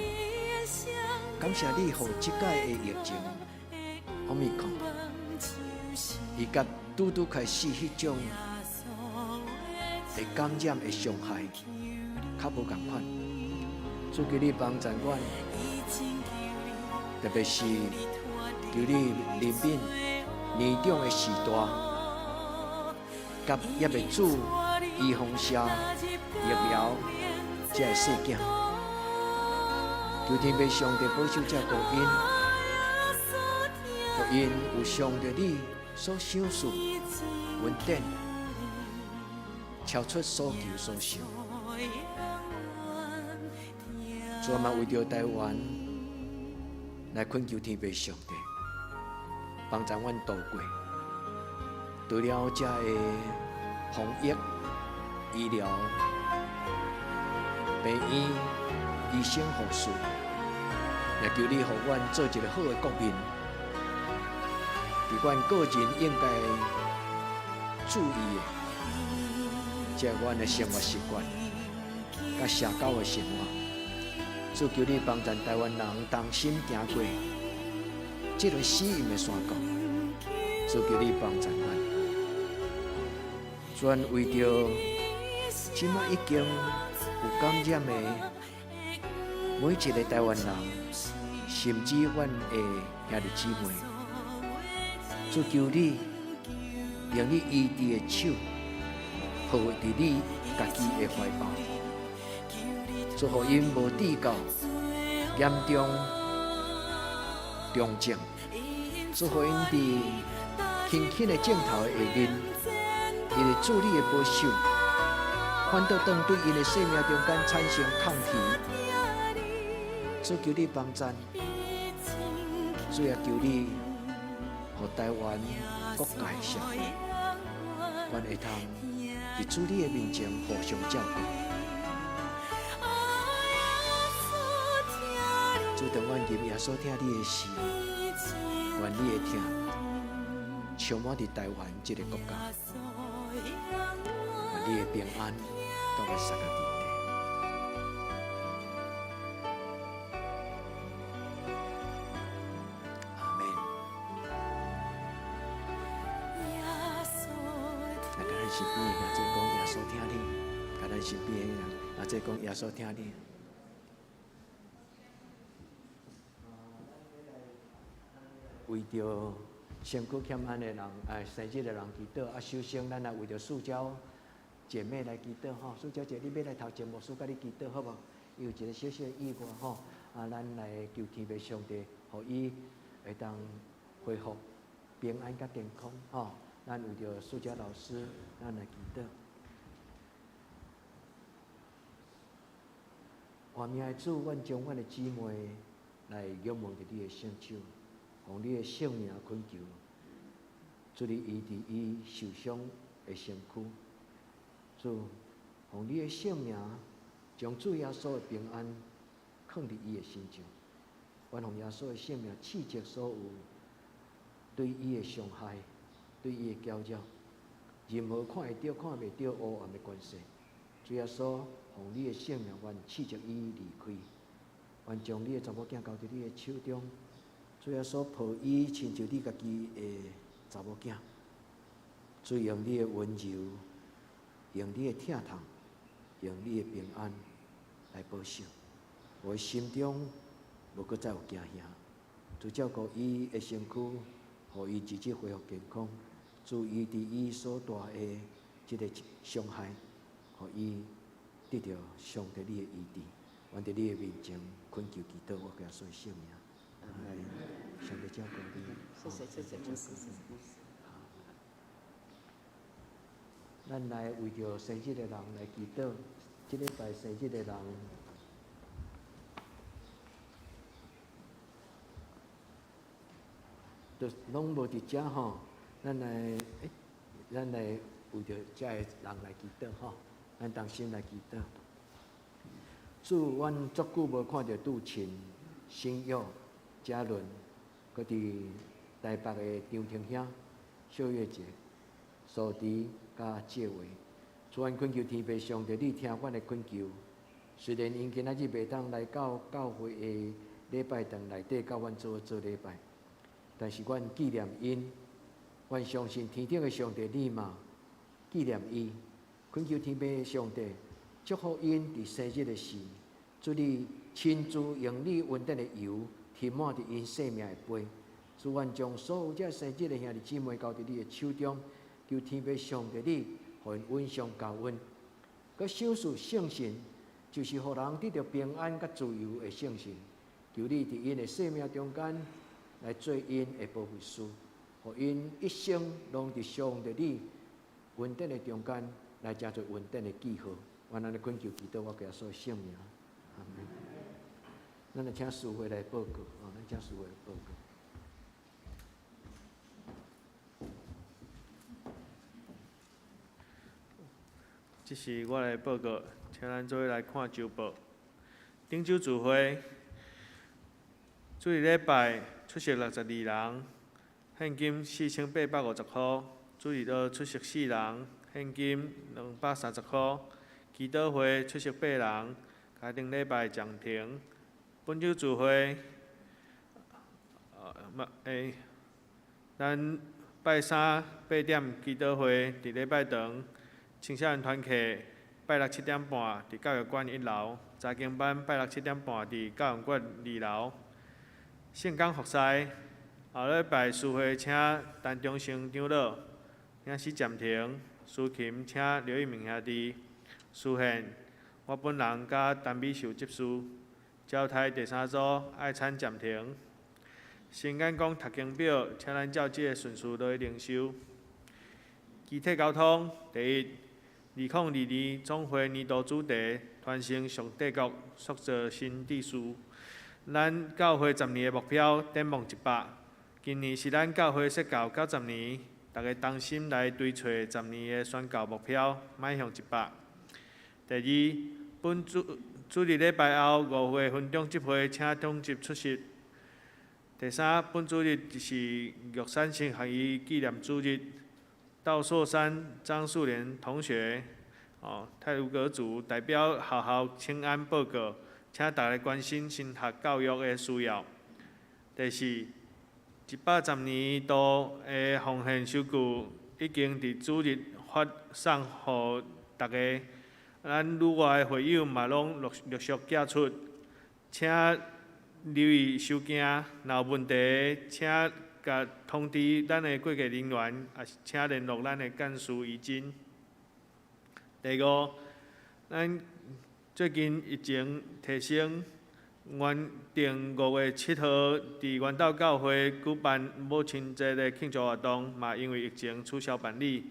感謝你予這擺的疫情，Omicron，伊佮拄拄開始彼種會感染的傷害，較無仝款。主求你幫助阮，特別是求你憐憫年長的時代，佮猶未注預防射疫苗這个細囝，求天父上帝保守這顧𪜶，予𪜶有上帝你所賞賜恩典，超出所求所想。主嘛為著台灣來懇求天父上帝，幫助阮渡過除了這个防疫、醫療、病院、醫生、護士，也求你予阮做一个好的國民，佇阮個人應該注意的，這阮的生活習慣，佮社交的生活。主求你幫助台灣人同心行過這个死蔭的山谷。主求你幫助阮，專為著這馬已經有感染的每一个台灣人，甚至阮的兄弟姊妹，主求你用你醫治的手抱佇你家己的懷抱，祝予𪜶無致到嚴重重症，祝予𪜶佇輕輕的症頭的下面，因為主你的保守，反倒當對𪜶的生命中間產生抗體。主求你幫贊，主也求你，予台灣各界社會，阮會通佇主你的面前互相照顧。主當阮吟耶穌疼你的時，願你的疼充滿佇台灣這个國家，願你的平安佮阮相佮佇咧。阿們。來，佮咱身邊的人做講耶穌疼你，佮咱身邊的人來做講耶穌疼你。為著身軀欠安的人，生日的人祈禱。啊，首先咱來為著塑膠姐妹來祈禱吼。塑膠姐，你欲來頭前，牧師佮你祈禱好無？伊有一个小小的意外吼。啊，咱來求天父上帝，予伊會當恢復平安佮健康吼。咱為著塑膠老師，咱來祈禱。活命的主，阮將阮的姊妹來仰望佇你的聖手。奉你的聖名懇求，主你醫治伊受傷的身軀，主奉你的聖名，將主耶穌的平安囥佇伊的身上。阮奉耶穌的聖名，斥責所有對伊的傷害、對伊的攪擾。任何看會著、看袂著黑暗的權勢，主耶穌，奉你的聖名，阮斥責伊離開，阮將你的查某囝交佇你的手中，主耶穌抱伊親像你家己的查某囝，主用你的溫柔，用你的疼痛，用你的平安來保守，予伊心中無閣再有驚嚇。主照顧伊的身軀，予伊日日恢復健康。主伊佇伊所帶的這个傷害，予伊得著上帝你的醫治。阮佇你的面前懇求祈禱，我耶穌的聖名。阿門。上帝照顧你。謝謝謝謝牧師，謝謝牧師。咱來為著生日的人來祈禱，這禮拜生日的人，都攏無佇遮吼。咱來，欸，咱來為著遮的人來祈禱吼，咱同心來祈禱。主，阮足久無看著杜琴、新約、嘉倫，閣佇台北的張庭兄、秀月姐、蘇迪佮借偉。主，阮懇求天父上帝，你聽阮的懇求。雖然𪜶今仔日袂當來到教會的禮拜堂內底，佮阮做伙做禮拜，但是阮紀念𪜶，阮相信天頂的上帝，你嘛紀念伊。懇求天父上帝祝福𪜶佇生日的時，主你親自用你恩典的油塗抹佇𪜶生命的杯。主，阮將所有這生日的兄弟姊妹交佇你的手中，求天父上帝你，予𪜶穩上加恩，閣賞賜聖神，就是予人得著平安佮自由的聖神。求你佇𪜶的生命中間來做𪜶的保惠師，予𪜶一生攏佇上帝你恩典的中間來成做恩典的記號。阮按呢懇求祈禱，我耶穌的聖名，阿門。咱來請司會來報告，哦，咱請司會來報告。這是我來報告，請咱做伙來看週報。頂週聚會，主日禮拜出席六十二人，現金4850箍；主日學出席四人，現金230箍。祈禱會出席八人，家庭禮拜暫停。本週聚會，欸，咱拜三八點祈禱會佇禮拜堂，青少年團契拜六七點半佇教育館一樓，查經班拜六七點半佇教育館二樓。聖工服侍後禮拜司會請陳忠誠長老，領事暫停，司琴請劉一鳴兄弟，司獻我本人佮陳美秀執事，交代第三組愛餐暫停。新眼光讀經表，請咱照這个順序落去靈修。機體交通，第一，2022總會年度主題：傳承上帝國，塑造新秩序。咱教會十年的目標，展望100。今年是咱教會設教90年，逐家同心來追揣十年的宣教目標，邁向100。第二，本主主日禮拜後五月分長執會，請長執出席。第三，本主日是玉山神學院紀念主日，道壽山張素蓮同學，哦，太魯閣族代表學校請安報告，請大家關心神學教育的需要。第四，110年度的奉獻收據已經佇主日發送予大家，咱旅外的會友嘛攏陸陸續寄出，請留意收件，若有問題，請共通知咱的會計人員，抑是請聯絡咱的幹事怡珍。第五，咱最近疫情提升，原定5月7號佇元斗教會舉辦母親節的慶祝活動，嘛因為疫情取消辦理。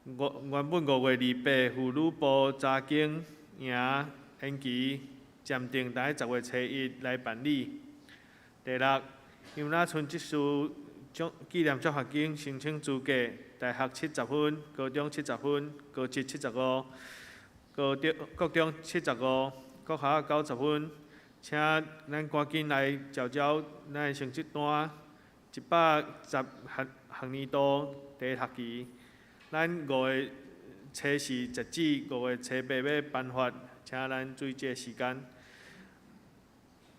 原本5月28婦女部查經營延期，暫定佇10月初一來辦理。第六，尤那村執事獎紀念獎學金申請資格：大學70分，高中70分，高職75，高中國中75，國學90分。請咱趕緊來繳交咱的成績單。110學學年度第一學期，咱5月初四截止，5月初八欲颁发，请咱注意这个时间。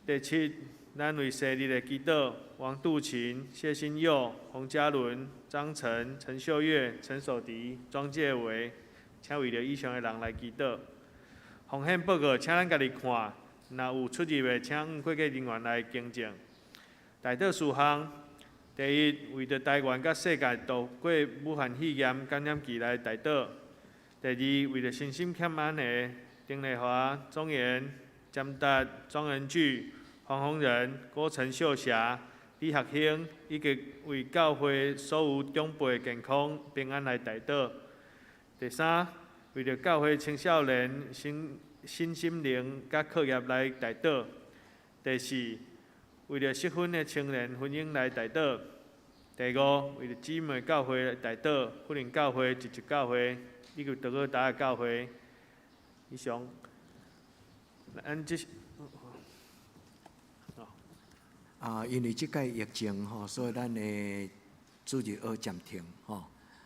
第七，咱为生日的祈祷，王杜琴、谢新佑、洪嘉伦、张晨、陈秀月、陈守迪、庄介维，请为著以上的人来祈祷。奉献报告，请咱家己看，若有出入的，请会计人员来更正。代祷事项，第一，为著台湾佮世界度过武汉肺炎感染期来代祷；第二，为著身心欠安的丁丽华、钟妍、江达、庄仁巨、黄宏仁、郭陈秀霞、李学兴，以及为教会所有长辈健康平安来代祷。第三，为著教会青少年身身心灵佮课业来代祷。第四，为著适婚的青年婚姻来代祷。第五，为著姊妹教会来代祷，福林教会、一级教会以及德哥达的教会。以上，咱这是。啊，因为这届疫情吼，所以咱的主日学暂停吼。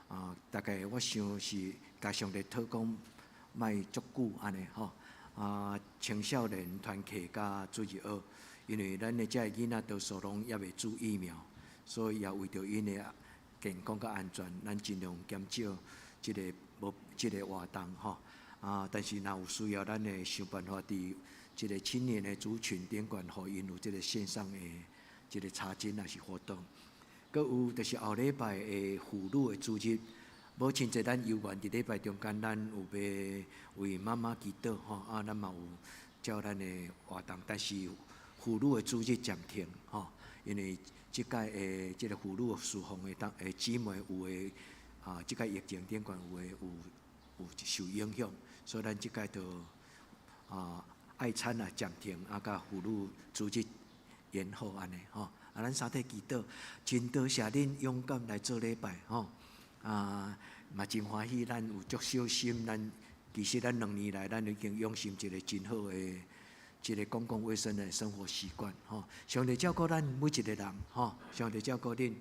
啊，大概我想是共上帝讨讲，莫足久按呢吼。啊，青少年团契佮主日学，因为咱的这个囡仔多数拢犹未注疫苗，所以也为著𪜶的健康佮安全，咱尽量减少这个无这个活动吼。啊，但是若有需要，咱会想办法伫这个青年的族群顶悬，予𪜶有这个线上的这个查经抑是活动。阁有就是后礼拜的妇女的主日，母亲节咱犹原伫礼拜中间，咱有欲为妈妈祈祷吼，啊，咱嘛有照咱的活动，但是妇女的主日暂停吼，因为这届的这个妇女事奉的当的姊妹有的啊，这届疫情顶悬有的有受影响，所以咱这届就啊爱餐啊暂停，啊佮妇女主日延后按呢吼。啊，咱三体祈祷，真多谢恁勇敢来做礼拜吼。啊，嘛真欢喜，咱有足小心，咱其实咱2年来，咱已经养成一个真好的一个公共卫生的生活习惯吼。上帝照顾咱每一个人吼，上帝照顾恁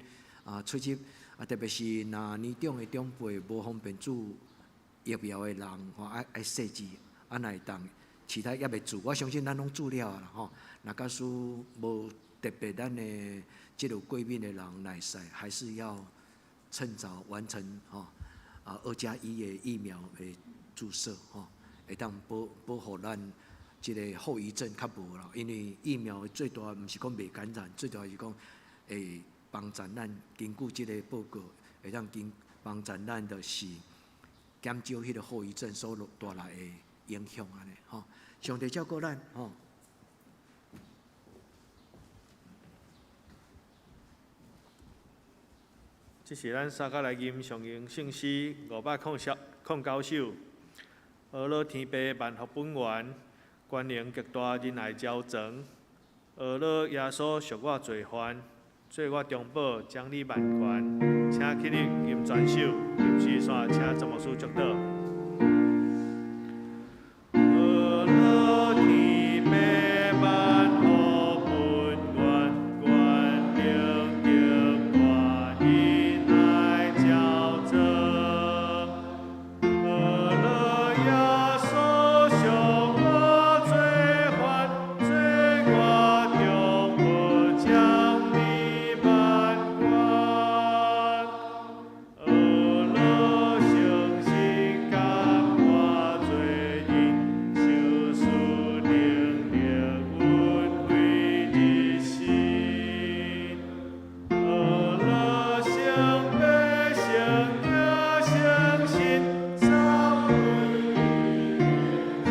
啊，出入啊，特别是若年长的长辈无方便注疫苗的人吼，爱爱细致，啊，若会当其他犹未注，我相信咱拢注了啦吼。若假使无特别咱的这个过敏的人来使，还是要趁早完成吼啊2加1的疫苗的注射吼，会当保保护咱这个后遗症较无啦。因为疫苗最大毋是讲袂感染，最大是讲会帮助咱根据这个报告，会当跟帮助咱就是减少彼个后遗症所带来的影响按呢吼。上帝照顾咱吼。这是咱三角来吟上吟圣诗509首。阿乐天父万福本源，权能极大仁爱昭彰。阿乐耶稣赎我罪犯，做我中保，掌理万权。请起立吟全首，吟诗煞请陈牧师祝祷。阿乐天父万福本源，权能极大仁爱昭彰。阿乐耶稣赎我罪犯，做我中保，掌理万权。阿乐诚实甘我做人，受赐能力恩惠日新。阿乐圣父圣子圣神，三位一体。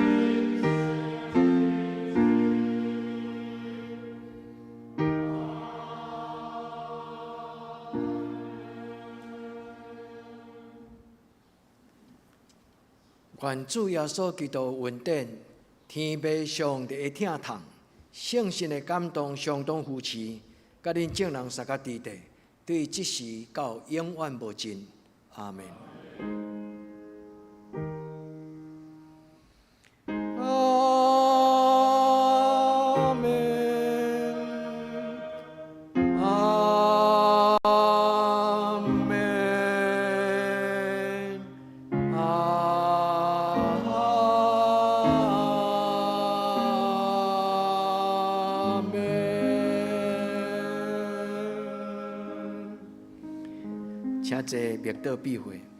愿主耶稣基督恩典、天父上帝的疼痛、圣神的感动相当扶持，佮恁众人相佮伫伫，对这时到永远无尽。阿门。阿门。阿门。請坐默禱庇會。